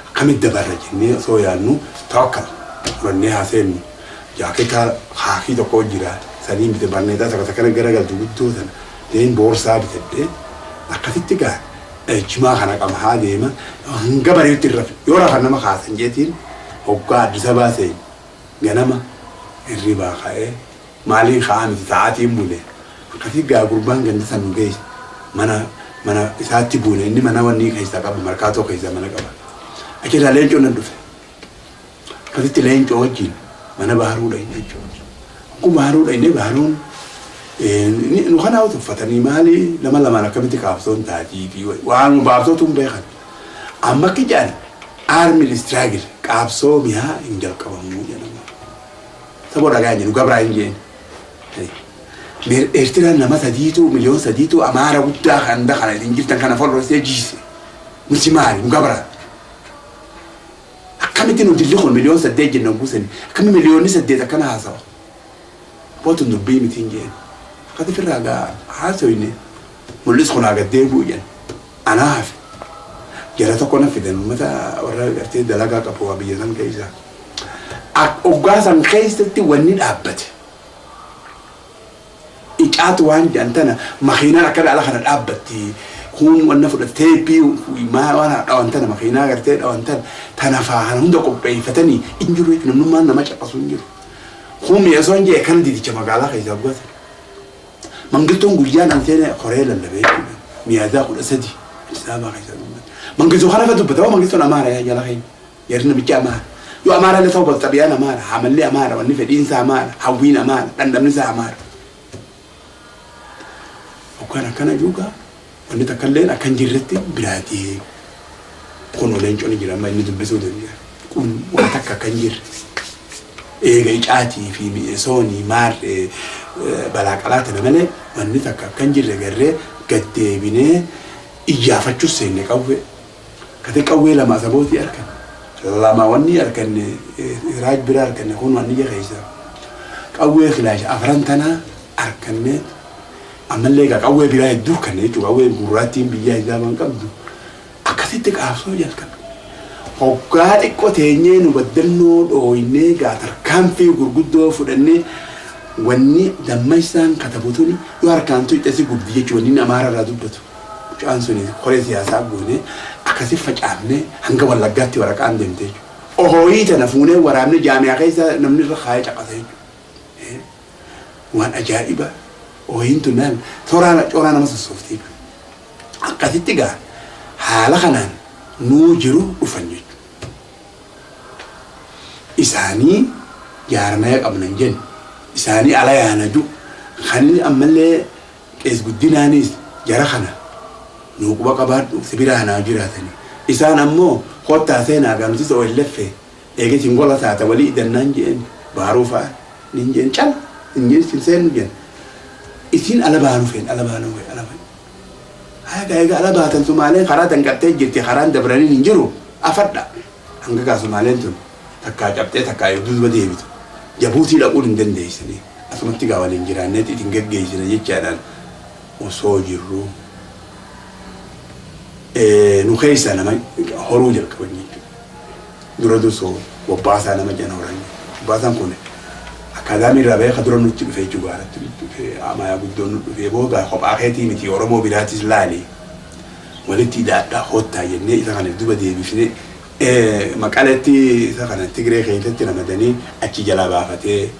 akkamitti dabarra jennee osoo yaadnu tawakkal fudhannee haa seennu. Jaaketaa haakii tokko jira. Saniin bite barneetaa tokko takkana garagaltu guddoo sana. Deen boorsaa bitadhee akkasitti gaa jimaa kana qaba haa deema. Hanga bareetti hin rafne. Yoo rafan nama kaasan jeetiin hoggaa Addis Ababaa seeni. Ganama hirribaa ka'ee maaliin ka'aa miti sa'aatiin bule. Akkasii gaa gurbaan ganda san nu geesse. Mana isaatti buune inni mana wanni keessaa qaba markaatoo keessaa mana qaba. Achirraa leencoon nan dhufe. Akkasitti leencoo wajjin mana baharuu dhayne jechuudha. Akkuma baharuu dhayne baharuun nu kanaa uffatanii maali lama lamaan akkamitti qaabsoon taatii fi waan baabsootu hin beekan. Amma akka jedhan armed struggle qaabsoo mi'aa hin jalqabamuu jedhama. Saboo dhagaa hin jedhu gabraa hin jeen. Eertiraan nama 3tu miliyoon 3tu Amaara guddaa kan kana isin jirtan kana folloosee jiise. Nuti maali nu gabraa. Akkamitti nu dilli kun miliyoon 8 jenna guusani akkami miliyoonni 8 akkana haasawa. Bootun dubbii miti hin jeen. Akkati firraa gaa haasoyne mul'is kun haa gaddeebi'u jedhan. Anaa hafe. Jara tokko na fidan uummata warra gartee dalagaa qabu waa biyya san keessa. Hoggaa san keessatti wanni dhaabbate. Icaatu waan jedhan tana makiinaan akka dhala kana dhaabbatti. Kun wanna fudhatte teeppii waan dhawan tana makiinaa gartee dhawan tana tana faa kana hunda qopheeffatanii hin jiru jechuudha. Namnummaan nama caqasu hin jiru. Kun mi'eessoon jee kana didicha magaalaa keessaa gubatan. Mangittuun guyyaan an seene koree lallabee jechuudha. Miyaaziyaa 13 Addis Ababaa keessaa dubbata. Mangistuu kana fa dubbata. Waa mangittuun Amaara yaa jala keenya. Jarri namichi Amaara. Yoo Amaara illee ta'u xabiyaan Amaara. Hamalli Amaara. Wanni fedhiinsa Amaara. Hawwiin Amaara. Dhandhamni isaa Amaara. Hoggaan akkana juugaa wanni takka illee akka hin jirretti biraa deemu. Kun leencoon jira amma inni dubbisuu danda'a. Kun waan takka akka hin jirre. Eega icaatii fi mi'eesoonii maarree Balaa qalaa tana malee wanni takka akka hin jirre garree gad deebinee iyyaafachuu seenne qawwee. Kate qawwee lama Asabootii arkanne. Lama wanni arkanne Raaj bira arkanne kun wanni ija keessa. Qawwee kilaasha afran tanaa arkanne ammallee egaa qawwee biraa hedduu arkanne jechuudha. Qawwee gurraattiin biyyaa isaa waan qabdu. Akkasitti qaabsoo jalqabne. Hoggaa xiqqoo teenyee nu baddannoo dhooynee gaa tarkaanfii gurguddoo fudhannee wanni Dammaysaan katabu tuni yoo harkaan tuyxe si gubdi jechuudha wanni inni Amaara irraa dubbatu. Mucaan suni koree siyaasaa goonee akkasi facaafnee hanga Wallaggaatti waraqaan deemte jechuudha. Ohooyii tana fuunee waraabnee jaamiyaa keessa namni irra kaayee caqasa jechuudha. Waan ajaa'iba. Ohooyiin tun maal toraa coraa nama sossoofti jechuudha. Akkasitti gaa haala kanaan nuu jiru dhufan jechuudha. Isaanii jaarmaya qabna hin jenne. Isaanii ala yaana ju. Kan inni ammallee Qees Guddinaanis jara kana nuu quba qabaadhu si bira hanaa jiraatani. Isaan ammoo koottaa seenaa gaa nutis OLF eega isin gola taata walii idannaan je'een Baaruu fa'a nin je'en cal hin jeen isin seennu jen. Isin ala baanu feen ala baanu feen ala baanu. Haya gaa eega ala baatan Sumaaleen karaa danqattee jirti karaan dabraniin hin jiru afadha. Hanga gaa Sumaaleen tun takkaa cabxee takkaa if duuba deebitu Jabuutii dhaquun hin dandeessanii asumatti gaa waliin jiraanneeti isin geggeessina jechaadhaan osoo jirruu nu keessaa nama horuu jalqaban jechuudha. Dura dursoo Bobbaasaa nama jedhan horan. Bobbaasaan kun akkaadaamii irraa bahee ka dura nutti dhufe jechuudha gaaratti nutti dhufe Amaayaa guddoon nu dhufe booda kophaa keetii miti Oromoo biraatis laali walitti hidhaadhaa koottaa jennee isa kana duba deebifnee Maqaletti isa kana Tigree keessatti ramadanii achi jalaa baafatee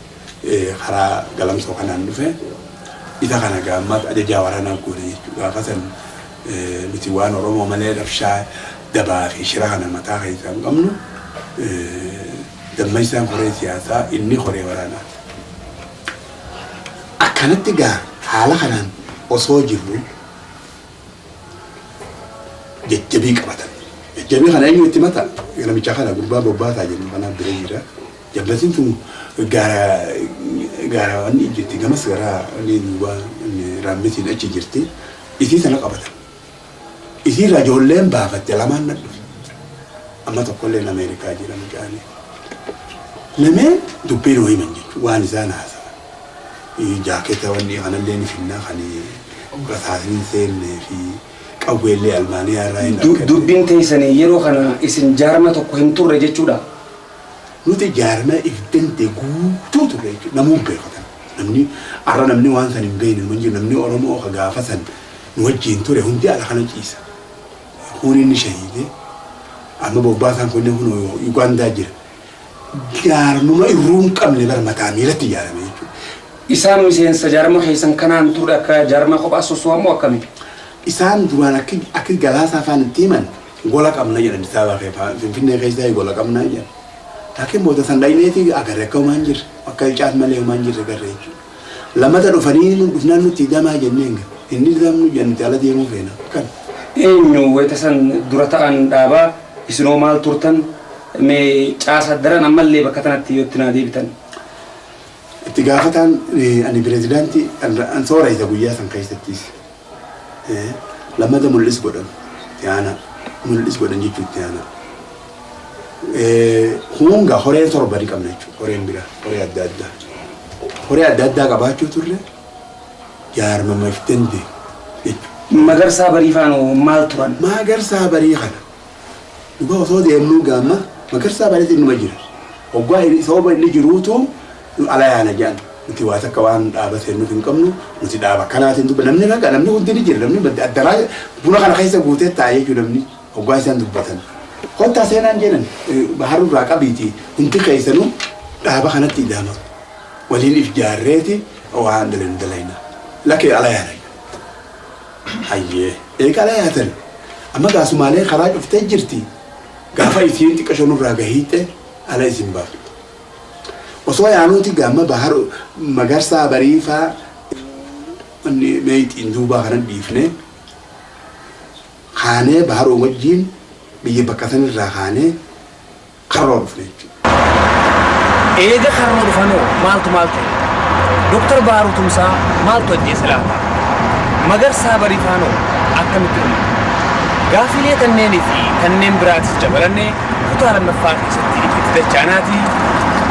karaa Galamsoo kanaan dhufe. Isa kana egaa amma ajajaa waraanaa goone jechuudha. Gaafa san nuti waan Oromoo malee rabshaa dabaa fi shira kana mataa keessaa hin qabnu. Dammaysaan koree siyaasaa inni koree waraanaati. Akkanatti egaa haala kanaan osoo jirru jajjabii qabatan. Jajjabii kana eenyu itti mata? Namicha kana gurbaa bobbaasaa jennu kanaaf bira jira. Jabbasiin tun gaara gaara wanni jirti gamas gara wanni duuba raammisiin achi jirti. Isii sana qabatan. Isii irraa ijoolleen baafatte lamaan na dhufe. Amma tokkolleen Ameerikaa jira mucaanii. Lameen dubbii nuu himan jechuudha waan isaan haasawan. Jaaketa wanni kanallee ni finnaa kan rasaasni hin seennee fi qawweellee Almaaniyaa irraa hin arganne. Dubbiin teessanii yeroo kana isin jaarma tokko hin turre jechuudha? Nuti jaarma if danda'e guutuu turre jechuudha. Namuu hin beeku kana. Namni har'a namni waan san hin beekne numa hin jiru. Namni Oromoo ka gaafa san nu wajjiin ture hundi ala kana ciisa. Kuun inni shahiide. Amma bobbaasaan kunneen kunoo Ugaandaa jira. Jaarmuma irruu hin qabne bar mataa miilatti ijaarame jechuudha. Isaan miseensa jaarma keessan kanaa hin turre akka jaarma kophaa sosso'an moo akkami? Isaan duraan akki akki Galaasaa faan itti himan gola qabna jedhan Addis Ababa kee faa Finfinnee keessaa gola qabna jedhan. Laakiin booda san dhayneeti agarre akka homaa hin jirre akka caat malee homaa hin jirre garre jechuudha. Lamata dhufanii nu dhufnaan nutti hidamaa jenneen ga hin hidamnu jedhan nuti ala deemuu feena akkana. Eenyu wayita san dura ta'aan dhaabaa isinoo maal turtan? Mee caasaa daran ammallee bakka tanatti yoo itti naa deebitan. Itti gaafataan ani pirezidaantii an sooressa guyyaa san keessattis lammata mul'is godhan itti aanaa mul'is godhan jechuu itti aanaa. Hunga horee torba ni qabna jechuudha horeen biraa horee adda addaa. Horee adda addaa qabaachuu turre jaarmama if danda'e jechuudha. Magarsaa Barii faanoo maal turan? Magarsaa Barii kana Dhugaa osoo deemnuu gaamma Magarsaa Bariis innuma jira. Hoggaa inni sababa inni jiruutu nu ala yaana jedhan. Nuti waa takka waan dhaaba seennuuf hin qabnu. Nuti dhaaba akkanaatiin dubba namni raga namni hundi ni jira. Namni addaraa buna kana keessa guutee taa'a jechuudha namni hoggaa isaan dubbatan. Kottaa seenaan jedhan baharuu irraa qabiiti hundi keessanuu dhaaba kanatti idaama. Waliin if jaarreeti waan dalagnu dalayna. Lakkee ala yaana. Hayyee. Eega ala yaatan amma gaa Sumaaleen karaa cuftee jirti gaafa isiin xiqqasho nurraa gahiixxe ala isin baafna. Osoo yaanuuti gaa amma Bahar Magarsaa Bariifaa wanni meeyxiin duubaa kana dhiifnee kaanee Baharoo wajjiin biyya bakka sanirraa kaanee Karroo dhufne jechuudha. Eega Karroo dhufanoo maaltu maal ta'e? Dooktar Baaruu Tumsaa maaltu ajjeese laata? Magarsaa Bariifaanoo akkamitti dhume? Gaafilee kanneenii fi kanneen biraatis dabalannee kutaa lammaffaa keessatti itti dachaanaati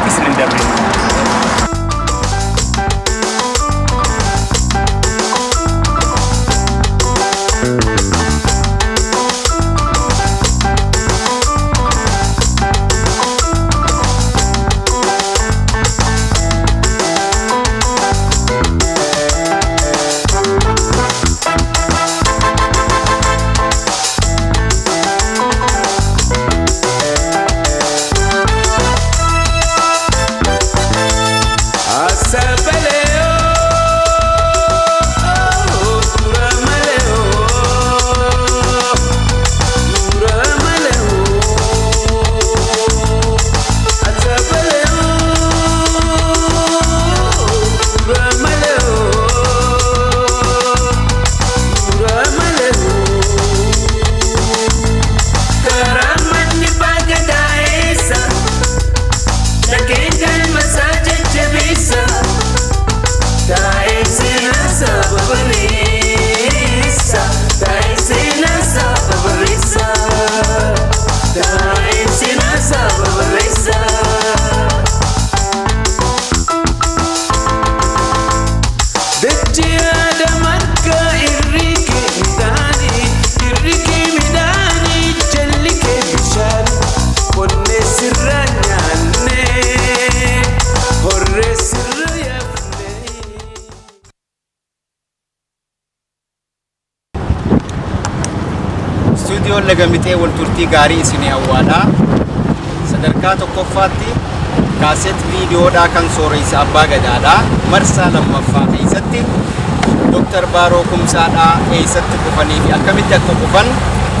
isin hin dabrine. Istuudiyoon Laga Mixee wal turtii gaarii isinii hawwaadha. Sadarkaa tokkoffaatti kaaset viidiyoodhaa kan sooreysa abbaa gadaadha. Marsaa lammaffaa keessatti Dr. Baaroo Kumsaadhaa eessatti kufanii fi akkamitti akka kufan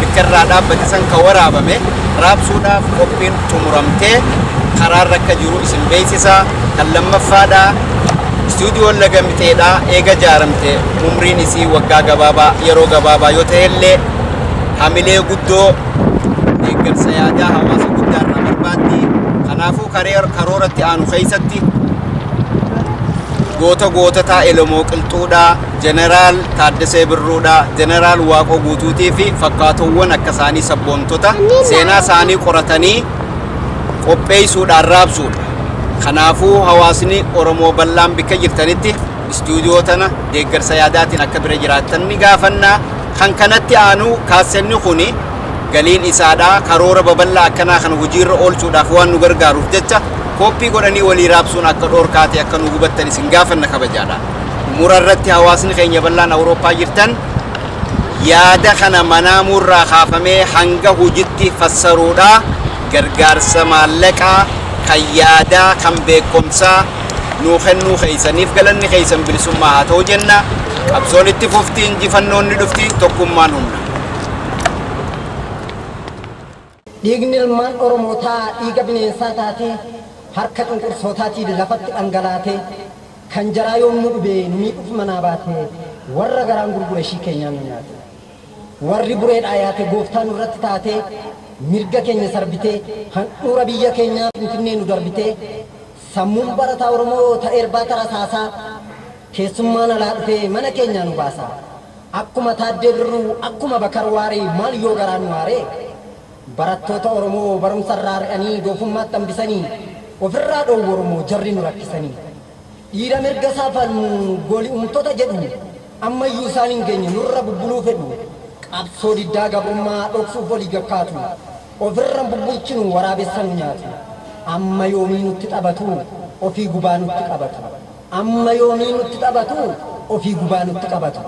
bakka irraa dhaabbate san kan waraabame raabsuudhaaf qophiin xumuramtee karaarra akka jiru isin beeksisa. Kan lammaffaadha istuudiyoon Laga Mixeedhaa eega ijaaramte umriin isii waggaa gabaabaa yeroo gabaabaa yoo ta'ellee hamilee guddoo deeggarsa yaadaa hawaasa guddaa irraa barbaaddi. Kanaafuu karooratti aanu keessatti goota goototaa Elemoo Qilxuudhaa, Jeneraal Taaddasee Birruudhaa, Jeneraal Waaqoo Guutuutii fi fakkaatowwan akka isaanii sabboontota seenaa isaanii qoratanii qopheessuudhaan raabsuudha. Kanaafuu hawaasni Oromoo bal'aan bakka jirtanitti istuudiyoo tana deeggarsa yaadaatiin akka bira jiraattan ni gaafanna. Kan kanatti aanu kaassenni kuni galiin isaadha karoora babal'aa akkanaa kana hojiirra oolchuudhaaf waan nu gargaaruuf jecha kooppii godhanii walii raabsuun akka dhoorkaate akka nu hubattan isin gaafanna kabajaadha. Mura irratti hawaasni keenya bal'aan Awurooppaa jirtan yaada kana manaamuurraa kaafamee hanga hojitti fassaruudha gargaarsa maallaqaa kan yaadaa kan beekumsaa nuu kennuu keessaniif galanni keessan bilisummaa haa ta'u jenna. Qabsoon itti fufti injifannoon ni dhufti tokkummaan humna. Dhiigni ilmaan Oromootaa dhiiga bineensaa taatee harka cunqursootaatiin lafatti dhangalaatee kan jaraa yoom nu dhube nu miidhuuf manaa baate warra garaan gurgure ishii keenyaan nu nyaate. Warri bureedhaa yaate gooftaa nurratti taatee mirga keenya sarbitee handhuura biyya keenyaa Finfinnee nu darbitee sammuun barataa Oromoo ta'eerbaa tarasaasaa keessummaan alaa dhufee mana keenyaa nu baasa. Akkuma Taaddee Birruu akkuma Bakar Waaree maal yoo garaa nu waaree barattoota Oromoo barumsa irraa ari'anii doofummaatti hambisanii ofirraa dhoowwu Oromoo jarri nu rakkisanii. Dhiira mirga isaa falmu gooli uumtota jedhu ammayyuu isaan hin geenye nurra bubbuluu fedhu qabsoo diddaa gabrummaa dhoksuuf walii gakkaatu ofirra bubbulchinu waraabessa nu nyaatu amma yoomii nutti taphatu ofii gubaa nutti qabatu amma yoomii nutti taphatu ofii gubaa nutti qabatu.